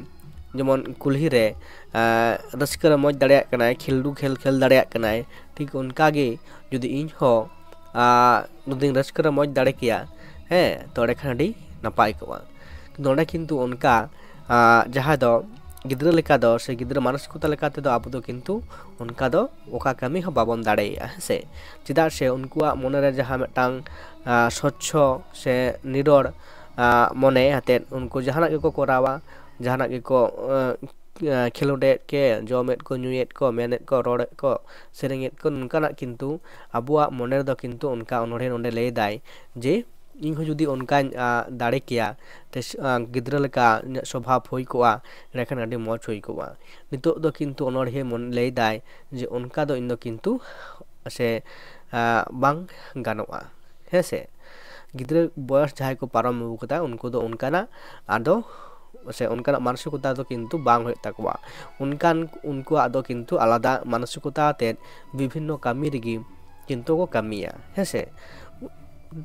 ᱡᱮᱢᱚᱱ ᱠᱩᱞᱦᱤ ᱨᱮ ᱨᱟᱹᱥᱠᱟᱹ ᱨᱚᱢᱚᱡᱽ ᱫᱟᱲᱮᱭᱟᱜ ᱠᱟᱱᱟᱭ, ᱠᱷᱮᱞᱰᱩ ᱠᱷᱮᱞ ᱠᱷᱮᱞ ᱫᱟᱲᱮᱭᱟᱜ ᱠᱟᱱᱟᱭ, ᱴᱷᱤᱠ ᱚᱱᱠᱟ ᱜᱮ ᱡᱩᱫᱤ ᱤᱧ ᱦᱚᱸ ᱡᱩᱫᱤᱧ ᱨᱟᱹᱥᱠᱟᱹ ᱨᱚᱢᱚᱡᱽ ᱫᱟᱲᱮ ᱠᱮᱭᱟ, ᱦᱮᱸ, ᱛᱚ ᱮᱸᱰᱮᱠᱷᱟᱱ ᱟᱹᱰᱤ ᱱᱟᱯᱟᱭ ᱠᱚᱜᱼᱟ᱾ ᱱᱚᱰᱮ ᱠᱤᱱᱛᱩ ᱚᱱᱠᱟ ᱡᱟᱦᱟᱸᱭ ᱫᱚ ᱜᱤᱫᱽᱨᱟᱹ ᱞᱮᱠᱟ ᱫᱚ ᱥᱮ ᱜᱤᱫᱽᱨᱟᱹ ᱢᱟᱱᱚᱥᱤᱠᱚᱛᱟ ᱞᱮᱠᱟ ᱛᱮᱫᱚ ᱟᱵᱚ ᱫᱚ ᱠᱤᱱᱛᱩ ᱚᱱᱠᱟ ᱫᱚ ᱚᱠᱟ ᱠᱟᱹᱢᱤ ᱦᱚᱸ ᱵᱟᱵᱚᱱ ᱫᱟᱲᱮᱭᱟᱜᱼᱟ, ᱦᱮᱸ ᱥᱮ? ᱪᱮᱫᱟᱜ ᱥᱮ ᱩᱱᱠᱩᱣᱟᱜ ᱢᱚᱱᱮᱨᱮ ᱡᱟᱦᱟᱸ ᱢᱤᱫᱴᱟᱝ ᱥᱚᱪᱪᱷᱚ ᱥᱮ ᱱᱤᱨᱚᱲ ᱢᱚᱱᱮ ᱟᱛᱮᱫ ᱩᱱᱠᱩ ᱡᱟᱦᱟᱱᱟᱜ ᱜᱮᱠᱚ ᱠᱚᱨᱟᱣᱟ, ᱡᱟᱦᱟᱱᱟᱜ ᱜᱮᱠᱚ ᱠᱷᱮᱞᱳᱰᱮᱫ ᱠᱮ, ᱡᱚᱢᱮᱫ ᱠᱚ, ᱧᱩᱭᱮᱫ ᱠᱚ, ᱢᱮᱱᱮᱫ ᱠᱚ, ᱨᱚᱲᱮᱫ ᱠᱚ, ᱥᱮᱨᱮᱧᱮᱫ ᱠᱚ, ᱱᱚᱝᱠᱟᱱᱟᱜ ᱠᱤᱱᱛᱩ ᱟᱵᱚᱣᱟᱜ ᱢᱚᱱᱮ ᱨᱮᱫᱚ ᱠᱤᱱᱛᱩ ᱚᱱᱠᱟ ᱚᱱᱚᱬᱦᱮ ᱱᱚᱰᱮ ᱞᱟᱹᱭᱫᱟᱭ ᱡᱮ ᱤᱧ ᱦᱚᱸ ᱡᱩᱫᱤ ᱚᱱᱠᱟᱧ ᱫᱟᱲᱮ ᱠᱮᱭᱟ, ᱜᱤᱫᱽᱨᱟᱹ ᱞᱮᱠᱟ ᱤᱧᱟᱹᱜ ᱥᱚᱵᱷᱟᱵ ᱦᱩᱭ ᱠᱚᱜᱼᱟ, ᱮᱸᱰᱮᱠᱷᱟᱱ ᱟᱹᱰᱤ ᱢᱚᱡᱽ ᱦᱩᱭ ᱠᱚᱜᱼᱟ᱾ ᱱᱤᱛᱚᱜ ᱫᱚ ᱠᱤᱱᱛᱩ ᱚᱱᱚᱬᱦᱤᱭᱟᱹ ᱞᱟᱹᱭᱫᱟᱭ ᱡᱮ ᱚᱱᱠᱟ ᱫᱚ ᱤᱧ ᱫᱚ ᱠᱤᱱᱛᱩ ᱥᱮ ᱵᱟᱝ ᱜᱟᱱᱚᱜᱼᱟ, ᱦᱮᱸ ᱥᱮ? ᱜᱤᱫᱽᱨᱟᱹ ᱵᱚᱭᱚᱥ ᱡᱟᱦᱟᱸᱭ ᱠᱚ ᱯᱟᱨᱚᱢ ᱟᱹᱜᱩ ᱠᱟᱫᱟ, ᱩᱱᱠᱩ ᱫᱚ ᱚᱱᱠᱟᱱᱟᱜ ᱟᱫᱚ ᱥᱮ ᱚᱱᱠᱟᱱᱟᱜ ᱢᱟᱱᱚᱥᱤᱠᱚᱛᱟ ᱫᱚ ᱠᱤᱱᱛᱩ ᱵᱟᱝ ᱦᱩᱭᱩᱜ ᱛᱟᱠᱚᱣᱟ᱾ ᱚᱱᱠᱟᱱ ᱩᱱᱠᱩᱣᱟᱜ ᱫᱚ ᱠᱤᱱᱛᱩ ᱟᱞᱟᱫᱟ ᱢᱟᱱᱚᱥᱤᱠᱚᱛᱟ ᱟᱛᱮᱫ ᱵᱤᱵᱷᱤᱱᱱᱚ ᱠᱟᱹᱢᱤ ᱨᱮᱜᱮ ᱠᱤᱱᱛᱩ ᱠᱚ ᱠᱟᱹᱢᱤᱭᱟ, ᱦᱮᱸ ᱥᱮ?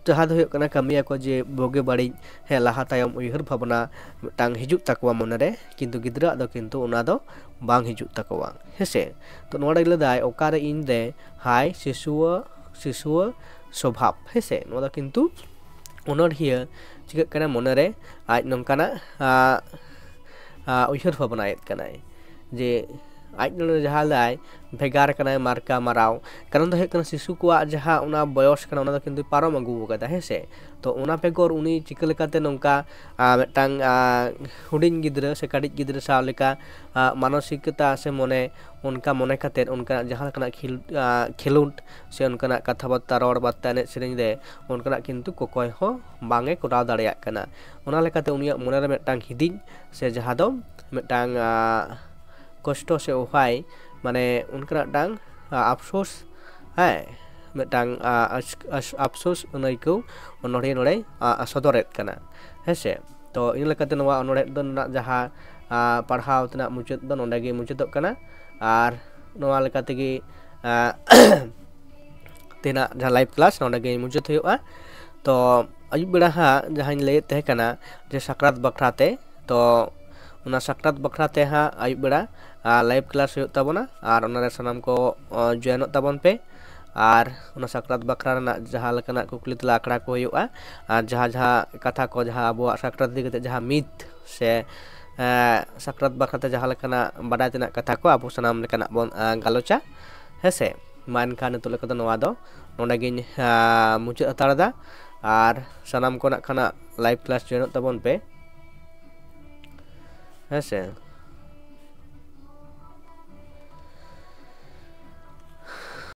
ᱡᱟᱦᱟᱸ ᱫᱚ ᱦᱩᱭᱩᱜ ᱠᱟᱱᱟ ᱠᱟᱹᱢᱤᱭᱟᱠᱚ ᱡᱮ ᱵᱩᱜᱤ ᱵᱟᱹᱲᱤᱡ, ᱦᱮᱸ, ᱞᱟᱦᱟ ᱛᱟᱭᱚᱢ ᱩᱭᱦᱟᱹᱨ ᱵᱷᱟᱵᱽᱱᱟ ᱢᱤᱫᱴᱟᱝ ᱦᱤᱡᱩᱜ ᱛᱟᱠᱚᱣᱟ ᱢᱚᱱᱮᱨᱮ, ᱠᱤᱱᱛᱩ ᱜᱤᱫᱽᱨᱟᱹᱣᱟᱜ ᱫᱚ ᱠᱤᱱᱛᱩ ᱚᱱᱟ ᱫᱚ ᱵᱟᱝ ᱦᱤᱡᱩᱜ ᱛᱟᱠᱚᱣᱟ, ᱦᱮᱸ ᱥᱮ? ᱛᱚ ᱱᱚᱰᱮ ᱞᱟᱹᱭᱫᱟᱭ ᱚᱠᱟᱨᱮ ᱤᱧ ᱨᱮ ᱦᱟᱭ ᱥᱤᱥᱩᱣᱟᱹ ᱥᱤᱥᱩᱣᱟᱹ ᱥᱚᱵᱷᱟᱵ, ᱦᱮᱸ ᱥᱮ? ᱱᱚᱣᱟ ᱫᱚ ᱠᱤᱱᱛᱩ ᱚᱱᱚᱬᱦᱤᱭᱟᱹ ᱪᱤᱠᱟᱹᱜ ᱠᱟᱱᱟ, ᱢᱚᱱᱮᱨᱮ ᱟᱡ ᱱᱚᱝᱠᱟᱱᱟᱜ ᱩᱭᱦᱟᱹᱨ ᱵᱷᱟᱵᱽᱱᱟᱭᱮᱫ ᱠᱟᱱᱟᱭ ᱡᱮ ᱟᱡ ᱱᱚᱰᱮ ᱡᱟᱦᱟᱸ ᱞᱟᱹᱭ ᱵᱷᱮᱜᱟᱨ ᱠᱟᱱᱟᱭ ᱢᱟᱨᱠᱟ ᱢᱟᱨᱟᱣ, ᱠᱟᱨᱚᱱ ᱫᱚ ᱦᱩᱭᱩᱜ ᱠᱟᱱᱟ ᱥᱤᱥᱩ ᱠᱚᱣᱟᱜ ᱡᱟᱦᱟᱸ ᱚᱱᱟ ᱵᱚᱭᱚᱥ ᱠᱟᱱᱟ ᱚᱱᱟ ᱫᱚ ᱠᱤᱱᱛᱩ ᱯᱟᱨᱚᱢ ᱟᱹᱜᱩ ᱟᱠᱟᱫᱟ, ᱦᱮᱸ ᱥᱮ᱾ ᱛᱚ ᱚᱱᱟ ᱵᱮᱜᱚᱨ ᱩᱱᱤ ᱪᱤᱠᱟᱹ ᱞᱮᱠᱟᱛᱮ ᱱᱚᱝᱠᱟ ᱟᱨ ᱢᱤᱫᱴᱟᱝ ᱦᱩᱰᱤᱧ ᱜᱤᱫᱽᱨᱟᱹ ᱥᱮ ᱠᱟᱹᱴᱤᱡ ᱜᱤᱫᱽᱨᱟᱹ ᱥᱟᱶ ᱞᱮᱠᱟ ᱢᱟᱱᱚᱥᱤᱠᱚᱛᱟ ᱥᱮ ᱢᱚᱱᱮ ᱚᱱᱠᱟ ᱢᱚᱱᱮ ᱠᱟᱛᱮᱫ ᱚᱱᱠᱟᱱᱟᱜ ᱡᱟᱦᱟᱸ ᱞᱮᱠᱟᱱᱟᱜ ᱠᱷᱮᱞᱳᱰ ᱥᱮ ᱚᱱᱠᱟᱱᱟᱜ ᱠᱟᱛᱷᱟ ᱵᱟᱨᱛᱟ ᱨᱚᱲ ᱵᱟᱨᱛᱟ ᱮᱱᱮᱡ ᱥᱮᱨᱮᱧ ᱨᱮ ᱚᱱᱠᱟᱱᱟᱜ ᱠᱤᱱᱛᱩ ᱚᱠᱚᱭ ᱦᱚᱸ ᱵᱟᱝ ᱮ ᱠᱚᱨᱟᱣ ᱫᱟᱲᱮᱭᱟᱜ ᱠᱟᱱᱟ᱾ ᱚᱱᱟ ᱞᱮᱠᱟᱛᱮ ᱩᱱᱤᱭᱟᱜ ᱢᱚᱱᱮ ᱨᱮ ᱢᱤᱫᱴᱟᱝ ᱦᱤᱫᱤᱡ ᱥᱮ ᱡᱟᱦᱟᱸ ᱫᱚ ᱢᱤᱫᱴᱟᱝ ᱠᱚᱥᱴᱚ ᱥᱮ ᱚᱵᱷᱟᱭ, ᱢᱟᱱᱮ ᱚᱱᱠᱟᱱᱟᱜ ᱢᱤᱫᱴᱟᱝ ᱟᱯᱥᱳᱥ, ᱦᱮᱸ, ᱢᱤᱫᱴᱟᱝ ᱟᱯᱥᱳᱥ ᱟᱹᱭᱠᱟᱹᱣ ᱚᱱᱚᱬᱦᱮ ᱱᱚᱰᱮ ᱥᱚᱫᱚᱨᱮᱫ ᱠᱟᱱᱟ, ᱦᱮᱸ ᱥᱮ᱾ ᱛᱚ ᱤᱱᱟᱹ ᱞᱮᱠᱟᱛᱮ ᱱᱚᱣᱟ ᱚᱱᱚᱬᱦᱮ ᱫᱚ ᱨᱮᱱᱟᱜ ᱡᱟᱦᱟᱸ ᱯᱟᱲᱦᱟᱣ ᱛᱮᱱᱟᱜ ᱢᱩᱪᱟᱹᱫ ᱫᱚ ᱱᱚᱰᱮ ᱜᱮ ᱢᱩᱪᱟᱹᱫᱚᱜ ᱠᱟᱱᱟ᱾ ᱟᱨ ᱱᱚᱣᱟ ᱞᱮᱠᱟ ᱛᱮᱜᱮ ᱛᱮᱱᱟᱜ ᱡᱟᱦᱟᱸ ᱞᱟᱭᱤᱵᱷ ᱠᱞᱟᱥ ᱱᱚᱰᱮ ᱜᱮ ᱢᱩᱪᱟᱹᱫ ᱦᱩᱭᱩᱜᱼᱟ᱾ ᱛᱚ ᱟᱹᱭᱩᱵ ᱵᱮᱲᱟ ᱦᱟᱸᱜ ᱡᱟᱦᱟᱸᱧ ᱞᱟᱹᱭᱮᱫ ᱛᱟᱦᱮᱸ ᱠᱟᱱᱟ ᱡᱮ ᱥᱟᱠᱨᱟᱛ ᱵᱟᱠᱷᱨᱟ ᱛᱮ, ᱛᱚ ᱚᱱᱟ ᱥᱟᱠᱨᱟᱛ ᱵᱟᱠᱷᱨᱟ ᱛᱮ ᱦᱟᱸᱜ ᱟᱹᱭᱩᱵ ᱵᱮᱲᱟ ᱞᱟᱭᱤᱵᱷ ᱠᱞᱟᱥ ᱦᱩᱭᱩᱜ ᱛᱟᱵᱚᱱᱟ, ᱟᱨ ᱚᱱᱟᱨᱮ ᱥᱟᱱᱟᱢ ᱠᱚ ᱡᱚᱭᱮᱱᱚᱜ ᱛᱟᱵᱚᱱ ᱯᱮ᱾ ᱟᱨ ᱚᱱᱟ ᱥᱟᱠᱨᱟᱛ ᱵᱟᱠᱷᱨᱟ ᱨᱮᱱᱟᱜ ᱡᱟᱦᱟᱸ ᱞᱮᱠᱟᱱᱟᱜ ᱠᱩᱠᱞᱤ ᱛᱮᱞᱟ ᱟᱠᱷᱲᱟ ᱠᱚ ᱦᱩᱭᱩᱜᱼᱟ, ᱟᱨ ᱡᱟᱦᱟᱸ ᱡᱟᱦᱟᱸ ᱠᱟᱛᱷᱟ ᱠᱚ ᱡᱟᱦᱟᱸ ᱟᱵᱚᱣᱟᱜ ᱥᱟᱠᱨᱟᱛ ᱤᱫᱤ ᱠᱟᱛᱮ ᱡᱟᱦᱟᱸ ᱢᱤᱛ ᱥᱮ ᱥᱟᱠᱨᱟᱛ ᱵᱟᱠᱷᱨᱟ ᱛᱮ ᱡᱟᱦᱟᱸ ᱞᱮᱠᱟᱱᱟᱜ ᱵᱟᱰᱟᱭ ᱛᱮᱱᱟᱜ ᱠᱟᱛᱷᱟ ᱠᱚ ᱟᱵᱚ ᱥᱟᱱᱟᱢ ᱞᱮᱠᱟᱱᱟᱜ ᱵᱚᱱ ᱜᱟᱞᱚᱪᱟ, ᱦᱮᱸ ᱥᱮ᱾ ᱢᱟ ᱮᱱᱠᱷᱟᱱ ᱱᱤᱛᱚᱜ ᱞᱮᱠᱟ ᱫᱚ ᱱᱚᱣᱟ ᱫᱚ ᱱᱚᱰᱮ ᱜᱤᱧ ᱢᱩᱪᱟᱹᱫ ᱦᱟᱛᱟᱲ ᱮᱫᱟ᱾ ᱟᱨ ᱥᱟᱱᱟᱢ ᱠᱚ ᱱᱟᱜ ᱠᱷᱟᱱ ᱞᱟᱭᱤᱵᱷ ᱠᱞᱟᱥ ᱡᱚᱭᱮᱱᱚᱜ ᱛᱟᱵᱚᱱ ᱯᱮ, ᱦᱮᱸ ᱥᱮ᱾